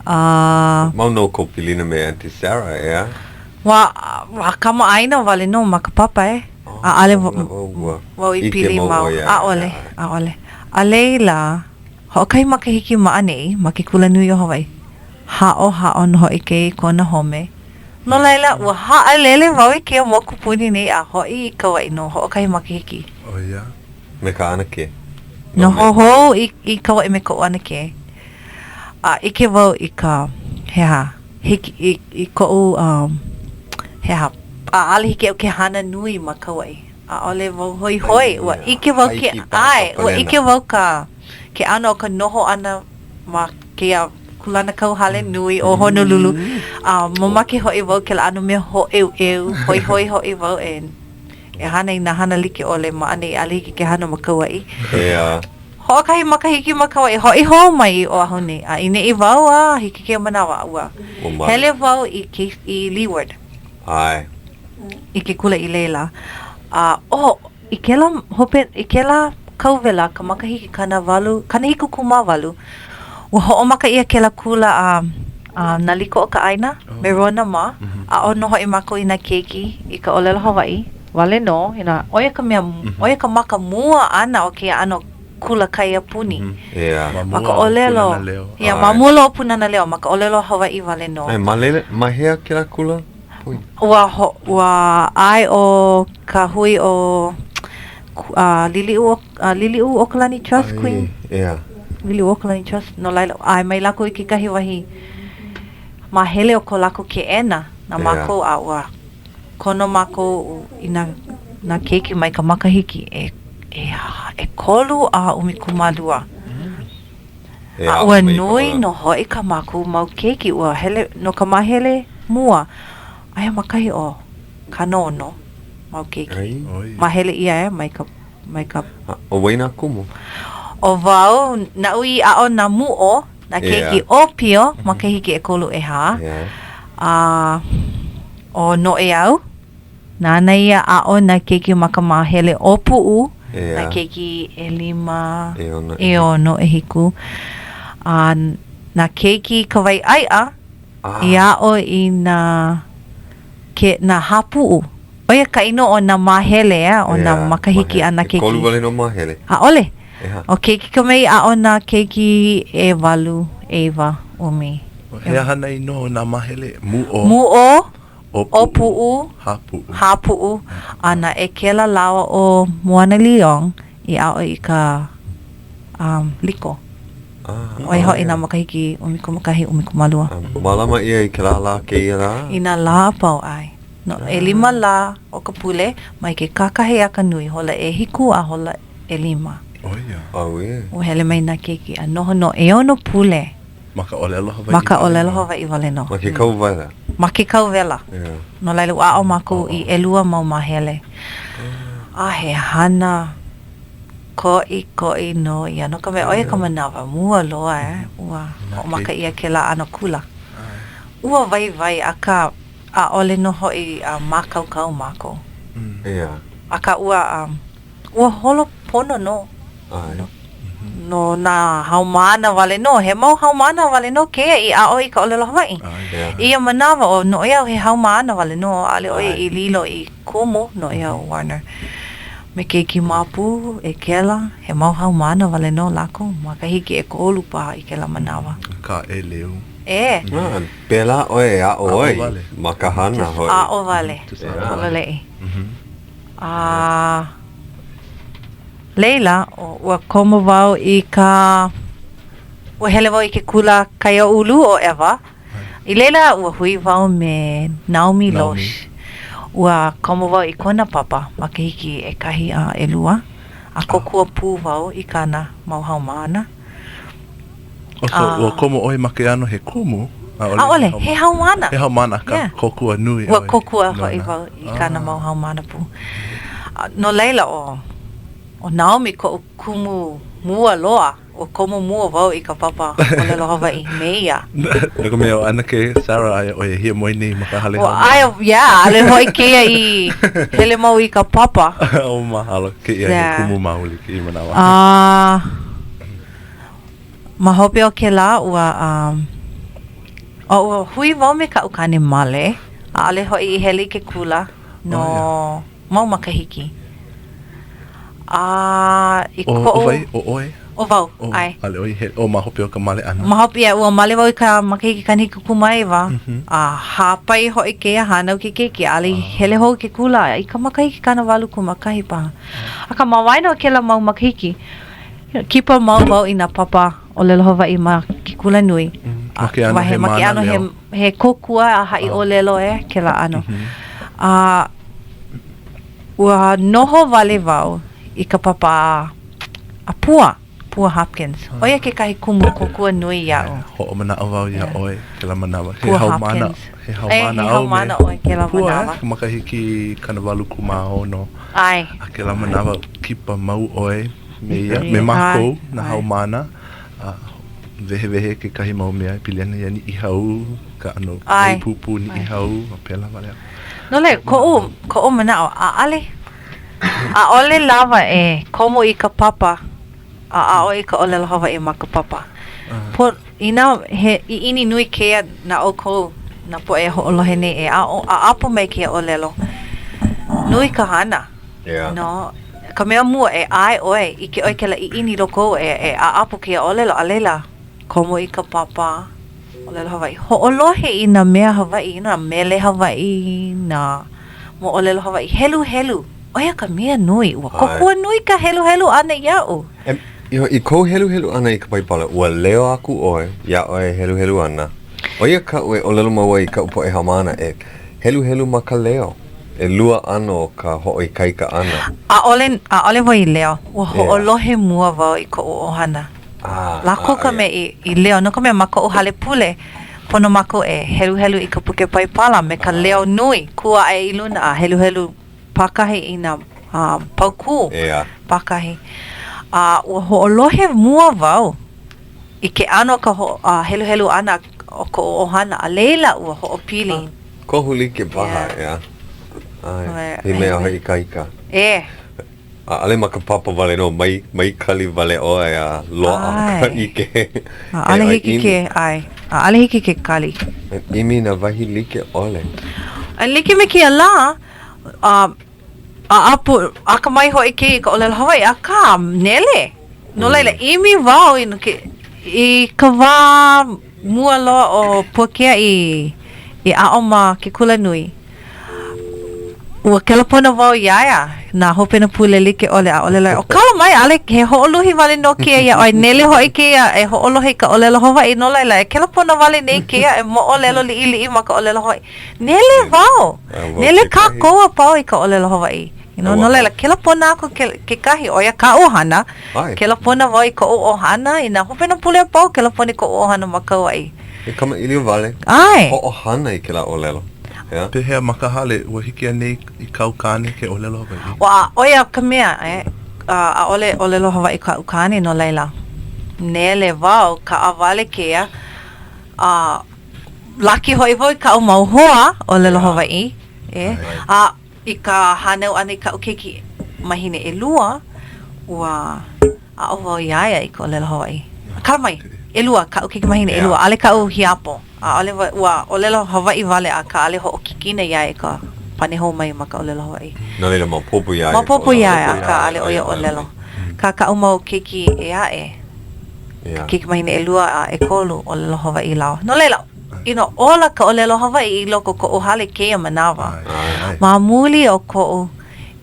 A. Mau nō kou pilina me Aunty Sarah, ʻeā? Ua, ua kamaʻāina wale nō ma ka papa, e. ʻAʻole wau i pili mau. ʻAʻole, ʻaʻole. A laila, Hoʻokahi makahiki ma ʻaneʻi ma ke Kulanui o Hawaiʻi. Haʻohaʻo nō hoʻi kēia i kona home. No laila, ua haʻalele wau i kēia mokupuni nei a hoʻi i Kauaʻi no hoʻokahi makahiki. ʻO ia. Me ka ʻanakē. Noho hou i, i Kauaʻi me koʻu ʻanakē. A ʻike wau i ka, he aha, hiki, i, i koʻu, um, he aha, ʻaʻole hiki iaʻu ke hana nui ma Kauaʻi. ʻAʻole wau hoihoi, ua ʻike wau ke, ʻae, ua ʻike wau ka, ke ʻano o ka noho ʻana ma kēia kūlanakauhale nui ʻo Honolulu, a mamake hoʻi wau kēlā ʻano mea hōʻeuʻeu, hoihoi hoʻi wau e, e hana i nā hana like ʻole ma ʻaneʻi, ʻaʻole hiki ke hana ma Kauaʻi. ʻEā. Hoʻokahi makahiki ma Kauaʻi, hoʻi hou mai i Oʻahu nei, a i neʻi wau a hiki kēia manawa, ua hele wau i, i Leeward. ʻAe. I ke kula i laila. A, oh, i kēlā hope, i kēlā kauwela, ka makahiki 80, 78, ua hoʻomaka ʻia kēlā kula a, a Nā Liko o ka ʻĀina, me Rona mā, aʻo nō hoʻi mākou i nā keiki i ka ʻōlelo Hawaiʻi wale nō, you know, ʻo ia ka mea, ʻo ia ka maka mua ʻana o kēia ʻano kula kaiapuni. Yeah. Ma ka ʻōlelo, yeah, ma mua loa o Pūnana Leo, ma ka ʻōlelo Hawaiʻi wale nō. ʻAe, ma laila, ma hea kēlā kula? Ua, ho, ua ʻae ʻo ka hui ʻo uh, Liliʻu, uh, Liliʻuokalani Trust, Queen. Yeah. Liliʻuokalani Trust, no laila, ʻae mai lākou i kekahi wahi māhele o ko lākou keʻena na mākou, a ua kono mākou i nā, nā keiki mai ka makahiki e, e, ʻekolu a 12. A ua nui nō hoʻi kā mākou mau keiki, ua hele no ka māhele mua, aia ma kahi o 60 mau keiki. Māhele ʻia e mai ka, mai ka. ʻO wai nā kumu? ʻO wau, naʻu i aʻo nā muʻo, nā keiki ʻōpio, makahiki ʻekolu ʻehā. A ʻo Noʻeau, nāna ia aʻo nā keiki ma ka māhele ʻōpuʻu. Nā keiki ʻelima, ʻeono, ʻehiku. A nā keiki Kawaiʻaeʻa i aʻo i nā, ke, nā hāpuʻu. ʻO ia ka inoa o nā māhele, ʻeā, o nā makahiki a nā keiki. ʻEkolu wale nō māhele. ʻAʻole. ʻO keiki ka mea i aʻo nā keiki ʻewalu, ʻeiwa, ʻumi. He aha nā inoa o nā māhele? Mūʻō. Mūʻō, ʻŌpuʻu, Hāpuʻu. Hāpuʻu, a na ʻEkela lāua ʻo Moana Leong i aʻo i ka um, liko. ʻO ia hoʻi nā makahiki 11, 12. Mālama ʻia i kēlā lā kēia lā? I nā lā a pau, ʻae. No ʻelima lā o ka pule, mai ke kakahiaka nui, hola ʻehiku a hola ʻelima. ʻO ia. ʻAuē. Ua hele mai nā keiki a noho no ʻeono pule. Ma ka ʻōlelo Hawaiʻi Ma ka ʻōlelo Hawaiʻi wale nō. Ma ke kau wela. Ma ke kau wela. No laila, ua aʻo mākou i ʻelua mau māhele. A he hana koʻikoʻi nō ia, no ka mea, ʻo ia ka manawa mua loa e, ua hoʻomaka ʻia kēlā ʻano kula. Ua waiwai, akā, ʻaʻole nō hoʻi mākaukau mākou. Akā, ua, Ua holo pono nō. ʻAe. No nā haumāna wale nō. He mau haumāna wale nō kēia i aʻo i ka ʻōlelo Hawaiʻi. ʻAe. I ia manawa, ʻo Noʻeau he haumāna wale nō, ʻaʻole ʻo ia i lilo i kumu, Noʻeau Warner. Me Keiki Māpu, ʻEkela, he mau haumāna wale nō lākou, makahiki ʻekolu paha i kēlā manawa. Ka ʻeleu. E. Ah, pēlā ʻoe e aʻo ai ma ka hana hoʻi. Aʻo wale. Pololei. A laila, ua komo wau i ka, ua hele wau i ke kula kaiāulu o ʻEwa. I laila, ua hui wau me Naomi Losh. Ua komo wau i kona papa makahiki ʻekahi a ʻelua, a kōkua pū wau i kāna mau haumāna. Oh, so ua komo ʻoe ma ke ʻano he kumu? ʻAʻole, he haumāna. He haumāna akā, yeah. kōkua nui ʻoe. Ua kōkua hoʻi wau i kāna mau haumāna pū. No laila, ʻo, ʻo Naomi koʻu kumu mua loa, ua komo mua wau i ka papa ʻōlelo Hawaiʻi me ia. No ka mea, ʻo ʻAnakē Sarah aia ʻo ia e hiamoe nei ma ka hale haumāna. Aia, yeah, ʻaʻole hoʻi kēia i hele mau i ka papa. Oh, mahalo. Kēia he kumu maoli kēia manawa. A Ma hope o kēlā, ua, um, ua hui wau me kaʻu kāne male, ʻaʻole hoʻi i hele i ke kula no oh, mau makahiki. A i koʻu... ʻO wai? ʻO ʻoe? ʻO wau, ʻae. ʻAʻole ʻoe i hele, ʻo ma hope o ka male ʻana? Ma hope, yeah, ua male wau i ka makahiki 79, mm -hmm. a hāpai hoʻi kēia hānau ke keiki, ʻaʻole i hele hou i ke kula i ka makahiki 81 paha. Akā, ma waena o kēlā mau makahiki, Kipa mau wau i nā papa ʻōlelo Hawaiʻi ma ke kula nui. Ma ke ʻano he Ma ke ʻano he, he kōkua a haʻi ʻōlelo e kēlā ʻano. A ua noho wale wau i ka papa a Pua, Pua Hopkins. ʻO ia kekahi kumu kōkua nui iaʻu. Hoʻomanaʻo wau iā ʻoe kēlā manawa. He Pua haumāna, Hopkins. he haumāna au me. He haumāna ʻoe kēlā manawa. Pua, makahiki 86. ʻAe. A kēlā manawa, kipa mau ʻoe me ia, me mākou, nā haumāna, a wehewehe kekahi mau mea e pili ana iā Niʻihau, ka ʻano lei pūpū Niʻihau, a pēlā wale aku. No laila, koʻu, koʻu manaʻo, ʻaʻole, ʻaʻole lawa e komo i ka papa a aʻo i ka ʻōlelo Hawaiʻi ma ka papa. Po, inā he ʻiʻini nui kēia na ʻoukou, nā poʻe e hoʻolohe nei e aʻo a ʻapo mai kēia ʻōlelo, nui ka hana. Yeah. No ka mea mua, e ʻae ʻoe, ʻike ʻoe kēlā ʻiʻini i loko ou e, e ʻaʻapo kēia ʻōlelo, a laila, komo i ka papa ʻōlelo Hawaiʻi. Hoʻolohe i nā mea Hawaiʻi, nā mele Hawaiʻi, nā moʻolelo Hawaiʻi, heluhelu. ʻO ia ka mea nui. Ua kōkua nui ka heluhelu ʻana iaʻu. E, you know, i kou heluhelu ʻana i ka Baibala, ua leo aku ʻoe iā ʻoe e heluhelu ana. ʻO ia kaʻu e ʻōlelo mau ai i kaʻu poʻe haumāna, e heluhelu ma ka leo. ʻElua ʻano o ka hoʻoikaika ʻana. ʻAʻole, ʻaʻole wau i leo. Ua hoʻolohe mua wau i koʻu ʻohana. Lākou ka mea i, i leo, no ka mea, ma koʻu hale pule, pono mākou e heluhelu i ka puke Paipala me ka leo nui, kū aʻe i luna a heluhelu pākahi i nā paukū pākahi. A ua hoʻolohe mua wau i ke ʻano o ka heluhelu ʻana o koʻu ʻohana, a laila ua hoʻopili. Kohu like paha, ʻeā. ʻAe, he mea hoʻoikaika. E. ʻAʻole ma ka papa wale nō, mai, mai kali wale ʻoe a loaʻa ka ʻike. ʻAʻole hiki ke, ʻae, ʻaʻole hiki ke kali. E ʻimi i nā wahi like ʻole. E like me kēia lā, a, ʻaʻapu, akamai hoʻi kēia i ka ʻōlelo Hawaiʻi, akā, nele. No laila, ʻimi wau i, ke, i ka wā mua loa o Puakea i, i aʻo ma ke kulanui. Ua kelepona wau iā ia, nā hopena pule like ʻole, a ʻōlelo ia, ʻO kala mai, ʻaʻole, he hoʻoluhi wale nō kēia iā ʻoe, nele hoʻi kēia e hoʻolohe i ka ʻōlelo Hawaiʻi, no laila, e kelepona wale nei kēia e moʻolelo liʻiliʻi ma ka ʻōlelo Hawaiʻi. Nele wau! Nele kākou a pau i ka ʻōlelo Hawaiʻi. You know, no laila, kelepona aku ke, kekahi, ʻo ia kaʻu hana, kelepona wau i koʻu ʻohana, i nā hopena pule a pau, kelepona i koʻu ʻohana ma Kauaʻi. E kamaʻilio wale, ʻAe. Hoʻohana i kēlā ʻōlelo. ʻEā? Pehea ma ka hale, ua hiki anei i kāu kāne ke ʻōlelo Hawaiʻi? Ua, ʻo ia ka mea, e, ʻaʻole ʻōlelo Hawaiʻi kaʻu kāne, no laila, nele wau, kaʻawale kēia, a laki hoʻi wau i kaʻu mau hoa ʻōlelo Hawaiʻi, e, a i ka hānau ʻana i kaʻu keiki wahine ʻelua, ua aʻo wau iā ia i ka ʻōlelo Hawaiʻi. Kala mai, ʻelua, kaʻu keiki wahine ʻelua, ʻaʻole kaʻu hiapo. ʻAʻole wau, ua ʻōlelo Hawaiʻi wale akā ʻaʻole hoʻokikina iā ia i ka pane hou mai ma ka ʻōlelo Hawaiʻi. No laila, maopopo iā ia. Maopopo iā ia, akā ʻaʻole ʻo ia ʻōlelo. Kā kaʻu mau keiki ʻē aʻe, keiki wahine ʻelua a ʻekolu, ʻōlelo Hawaiʻi lāua. No laila, you know, ola ka ʻōlelo Hawaiʻi i loko o koʻu hale kēia manawa. Ma muli o koʻu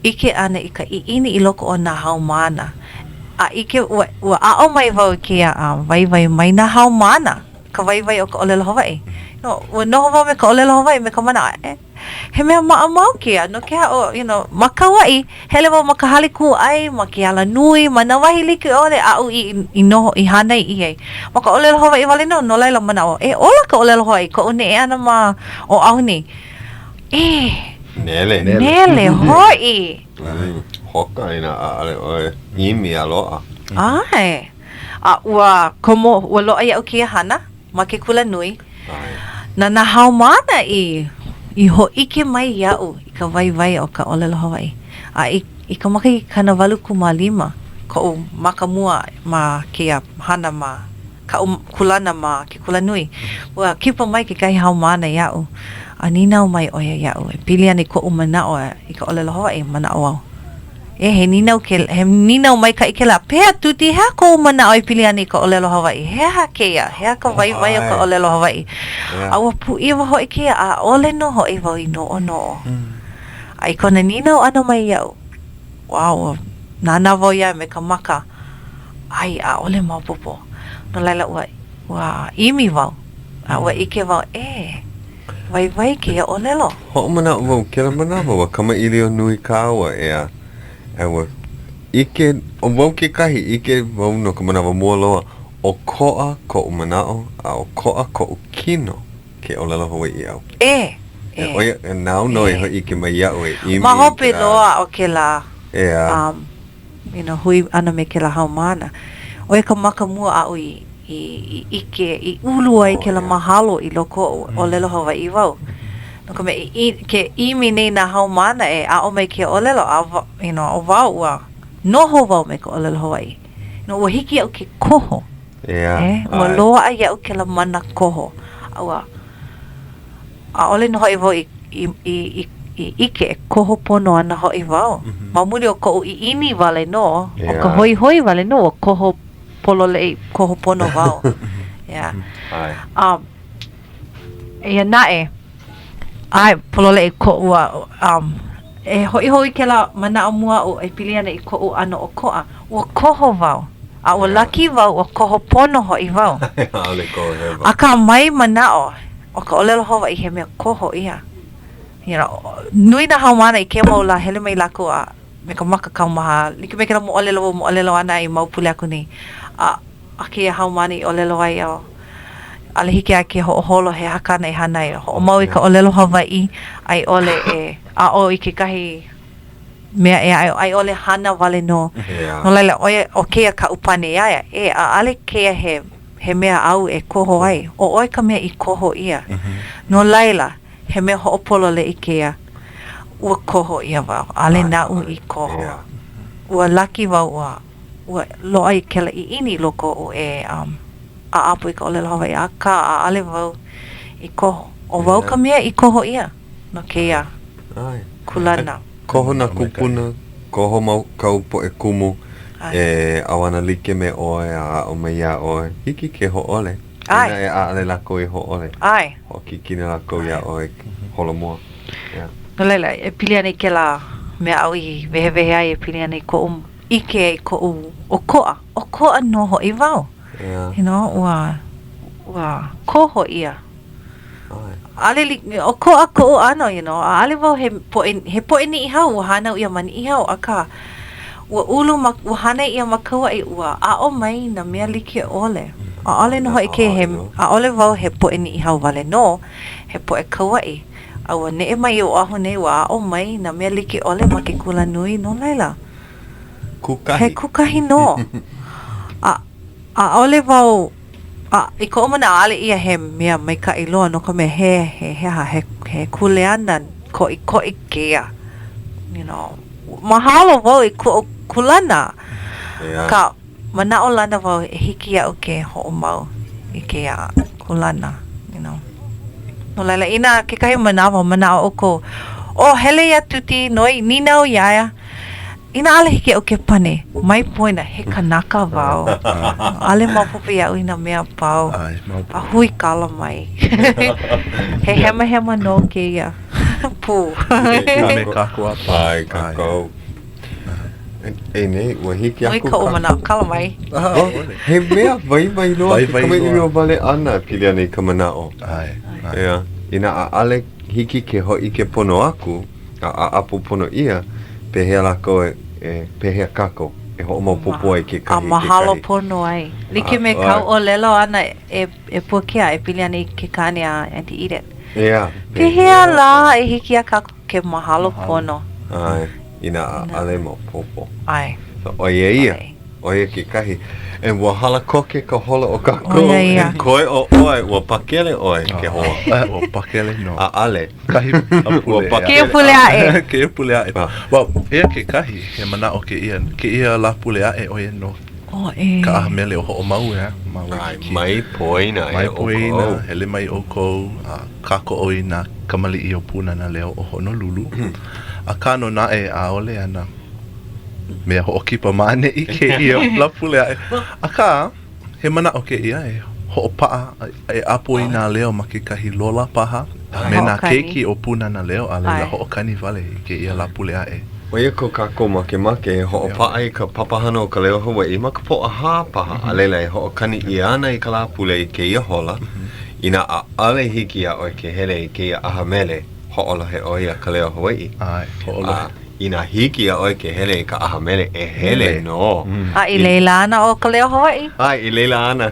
ʻike ʻana i ka ʻiʻini i loko o nā haumāna, a ʻike, ua, ua aʻo mai wau i kēia waiwai mai nā haumāna, ka waiwai o ka ʻōlelo Hawaiʻi. You know, ua noho wau me ka ʻōlelo Hawaiʻi me ka manaʻo, eh, he mea maʻamau kēia, no ke aha ʻo, you know, ma Kauaʻi, hele wau ma ka hale kūʻai, ma ke alanui, ma nā wahi like ʻole aʻu i, i noho, i hānai ʻia ai. Ma ka ʻōlelo Hawaiʻi wale nō, no laila manaʻo, e ola ka ʻōlelo Hawaiʻi, koʻu neʻe ʻana ma Oʻahu nei. E! Nele. Nele hoʻi! Hoka inā ʻaʻole ʻoe ʻimi a loaʻa. ʻAe. A ua komo, ua loaʻa iaʻu kēia hana ma ke kulanui. ʻAe. Na nā haumāna i, i hōʻike mai iaʻu i ka waiwai o ka ʻōlelo Hawaiʻi. A i, i ka makahiki 85 koʻu maka mua ma kēia hana ma kaʻu kūlana ma ke kulanui, ua kipa mai kekahi haumāna iaʻu, a nīnau mai ʻo ia iaʻu e pili ana i koʻu manaʻo i ka ʻōlelo Hawaiʻi, manaʻo au, e, he nīnau ke, he nīnau maikaʻi kēlā, pehea Tuti, he aha kou manaʻo e pili ana i ka ʻōlelo Hawaiʻi? He aha kēia? He aha ka waiwai o ka ʻōlelo Hawaiʻi? A ua pūʻiwa hoʻi kēia, ʻaʻole nō hoʻi wau i noʻonoʻo. A i kona nīnau ʻana mai iaʻu, wow, ua nānā wau iā ia me ka maka, ʻAi, ʻaʻole maopopo. No laila, ua, ua ʻimi wau, a ua ʻike wau, ē, waiwai kēia ʻōlelo. Hoʻomanaʻo wau, kēlā manawa, ua kamaʻilio nui kāua, ʻeā, a ua ʻike, ʻo wau kekahi, ʻike wau no ka manawa mua loa, ʻokoʻa koʻu manaʻo a ʻokoʻa koʻu kino ke ʻōlelo Hawaiʻi au. ʻē, ʻē. ʻO ia, nāu nō i hōʻike mai iaʻu e ʻimi i Ma hope kēlā. loa o kēlā, ʻEā. um, you know, hui ʻana me kēlā haumāna, ʻo ia ka maka mua aʻu i, i, i ʻike, i ulu ai kēlā mahalo i loko oʻu, ʻōlelo Hawaiʻi wau. No ka mea, i, i, ke ʻimi nei nā haumāna e aʻo mai kēia ʻōlelo, a, you know, ʻo wau, ua noho wau me ka ʻōlelo Hawaiʻi. You know, ua hiki iaʻu ke koho. ʻEā. E, ua loaʻa iaʻu kēlā mana koho. A ua ʻaʻole nō hoʻi wau i, i, i, i ʻike e koho pono ana hoʻi wau. Ma muli o koʻu ʻiʻini wale nō, ʻo ka hoihoi wale nō, ua koho pololei, koho pono wau. Yeah. Um, eia naʻe, ʻae, pololei ko, ua, um, e hoʻi hou i kēlā manaʻo mua aʻu e pili ana i koʻu ʻano ʻokoʻa, ua koho wau, a ua laki wau, ua koho pono hoʻi wau. ʻAʻole koho hewa. Akā, mai manaʻo, ʻo ka ʻōlelo Hawaiʻi he mea koho ʻia. You know, nui nā haumāna i kēia mau lā, hele mai lākou a me ka maka kaumaha, like me kēlā moʻolelo ua moʻolelo ana i mau pule aku nei. A, a kēia haumāna i ʻōlelo ai, oh, ʻaʻole hiki iā ia ke hoʻoholo he aha kāna e hana ai, hoʻomau i ka ʻōlelo Hawaiʻi a i ʻole e aʻo i kekahi mea ʻē aʻe, a i ʻole hana wale nō. No laila, ʻo ia, ʻo kēia kaʻu pane iā ia, ē, ʻaʻole kēia he, he mea āu e koho ai, ʻo ʻoe ka mea i koho ʻia. No laila, he mea hoʻopololeʻi kēia, ua koho ʻia wau, ʻaʻole naʻu i koho. Ua laki wau ua ua loaʻa i kēlā ʻiʻini i loko oʻu e um ʻaʻapo i ka ʻōlelo Hawaiʻi, akā ʻaʻole wau i koho. ʻO wau ka mea i koho ʻia no kēia kūlana. Koho nā kūpuna, koho mau kāu poʻe kumu e ʻauana like me ʻoe a aʻo mai iā ʻoe. Hiki ke hōʻole. ʻAe. Inā e ʻaʻole lākou e hōʻole. ʻAe. Hoʻokikina lākou iā ʻoe holomua. Yeah. No laila, e pili ana i kēlā mea aʻu i wehewehe ai e pili ana i koʻu ʻike i koʻu ʻokoʻa. ʻOkoʻa nō hoʻi wau. Yeah. You know, ua, ua koho ʻia. ʻAʻole like, ʻokoʻa koʻu ʻano, you know, ʻaʻole wau he poʻe, he poʻe Niʻihau, ua hānau ʻia ma Niʻihau, akā, ua ulu ma, ua hānai ʻia ma Kauaʻi, ua aʻo mai nā mea like ʻole. ʻAʻole nō hoʻi ke he, ʻaʻole wau he poʻe Niʻihau wale nō, he poʻe Kauaʻi. A ua neʻe mai i Oʻahu nei, ua aʻo mai nā mea like ʻole ma ke kulanui, no laila, Kūkahi. He kūkahi nō. A, ʻaʻole wau, a, i koʻu manaʻo, ʻaʻole ia he mea maikaʻi loa no ka mea, he, he, he aha, he, he kuleana koʻikoʻi kēia, you know. Mahalo wau i koʻu kūlana, akā, manaʻolana wau e hiki iaʻu ke hoʻomau i kēia kūlana, you know. No laila, inā kekahi manawa, manaʻo ʻoukou, oh, hele iā Tuti, noi, nīnau iā ia, Inā ʻaʻole hiki iaʻu ke pane, mai poina, he kanaka wau. ʻAʻole maopopo iaʻu i nā mea a pau. A huikala mai. He hemahema nō kēia pū. A me kākou a pau. ʻAe, kākou. E nei, ua hiki aku. Nui koʻu manaʻo, kala mai. He mea waiwai loa ke kamaʻilio wale ʻana e pili ana i ka manaʻo. ʻAe. ʻEā, inā ʻaʻole hiki ke hōʻike pono aku, a ʻaʻapo pono ʻia, pehea lākou e, e, pehea kākou e hoʻomaopopo ai kekahi i kekahi. A mahalo pono ai. Like me kāu ʻōlelo ʻana e, e Puakea e pili ana i ke kāne a Aunty Edith. ʻEā. Pehea lā e hiki iā kākou ke mahalo pono? ʻAe, inā ʻaʻole maopopo. ʻAe. So, ʻo ia ia. ʻO ia kekahi. And ua hala koke ka hola o kākou. ʻO ia ia. Koe ʻo ʻoe, ua pakele ʻoe ke hoa. Ua pakele nō. ʻAʻale. Kahi pule. Kēia pule aʻe. Kēia pule aʻe. Well, eia kekahi, he manaʻo kēia, kēia Lāpule aʻe, ʻo ia nō ka ʻaha mele o Hoʻomau, ʻeā, ma Waikīkī. Mai poina e ʻoukou. Mai poina, hele mai ʻoukou a kākoʻo i nā kamaliʻi o Pūnana Leo o Honolulu. Akā nō naʻe, ʻaʻole ana mea hoʻokipa ma ʻaneʻi kēia Lāpule aʻe. Akā, He manaʻo kēia e hoʻopaʻa, e ʻapo i nā leo ma kekahi lola paha, a me nā keiki o Pūnana Leo, a laila hoʻokani wale i kēia Lāpule aʻe. ʻO ia ko kākou makemake e hoʻopaʻa i ka papahana o Ka Leo Hawaiʻi ma ka Pōʻahā paha, a laila e hoʻokani ʻia ana i ka Lāpule i kēia hola. Inā ʻaʻole hiki iā ʻoe ke hele i kēia ʻaha mele, hoʻolohe ʻoe iā Ka Leo Hawaiʻi. ʻAe, hoʻolohe. Inā hiki iā ʻoe ke hele i ka ʻaha mele, e hele nō. A i laila ana ʻo Ka Leo Hawaiʻi? ʻAe, i laila ana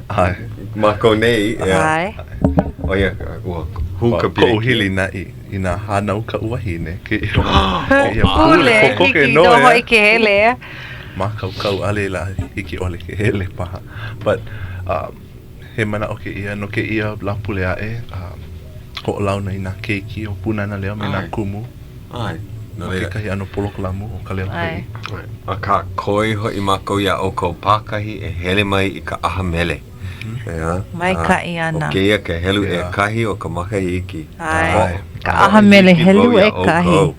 mākou nei. ʻAe. ʻO ia, ua hū ka pilikia. Koʻu hilinaʻi, inā hānau kaʻu wahine, kēia pule, kokoke nō e. hoʻi ke hele. Mākaukau, a laila hiki ʻole ke hele paha. But, he manaʻo kēia no kēia Lāpule aʻe, hoʻolauna i nā keiki o Pūnana Leo me nā kumu. ʻAe. No laila. Ma kekahi ʻano polokalamu o Ka Leo Hawaiʻi. ʻAe. Akā, koi hoʻi mākou iā ʻoukou pākahi e hele mai i ka ʻaha mele. ʻEā. Maikaʻi ana. ʻO kēia ka helu ʻekahi o ka makahiki. ʻAe. Ka ʻaha mele helu ʻekahi.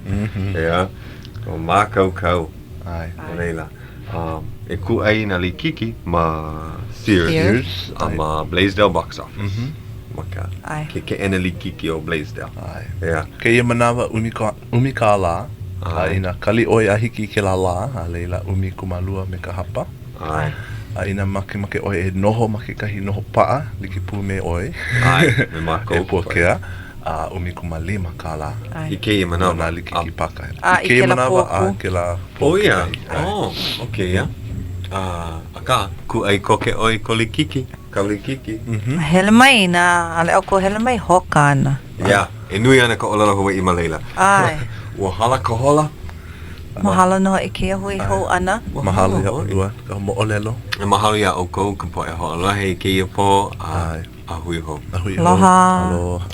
ʻEā. Ua mākaukau. ʻAe. No laila, e kūʻai i nā likiki ma Sears. Sears. A ma Blaisdell Box Office. Ma ka, ke keʻena likiki o Blaisdell. ʻAe. ʻEā. Kēia manawa, ʻumi kālā, a inā kali ʻoe a hiki i kēlā lā, a laila 12 me ka hapa. ʻAe. A inā makemake ʻoe e noho ma kekahi noho paʻa, like pū me ʻoe. ʻAe, me mākou. E Puakea, a 15 kālā. ʻAe. I kēia manawa. No nā likiki pākahi. A i kēlā pō aku. A kēlā pō ʻO ia, kekahi. oh, ʻo kēia. A, akā, kūʻai koke ʻoe i ko likiki, ka likiki. Hele mai, inā ʻaʻole ʻoukou hele mai, hoka ana. Yeah, e nui ana ka ʻōlelo Hawaiʻi ma laila. ʻAe. Ua hala ka hola. Mahalo nō hoʻi kēia hui hou ʻana. Mahalo iā ʻolua ka moʻolelo. E mahalo iā ʻoukou ka poʻe hoʻolohe i kēia pō a, a hui hou. A hui hou. Aloha. Aloha.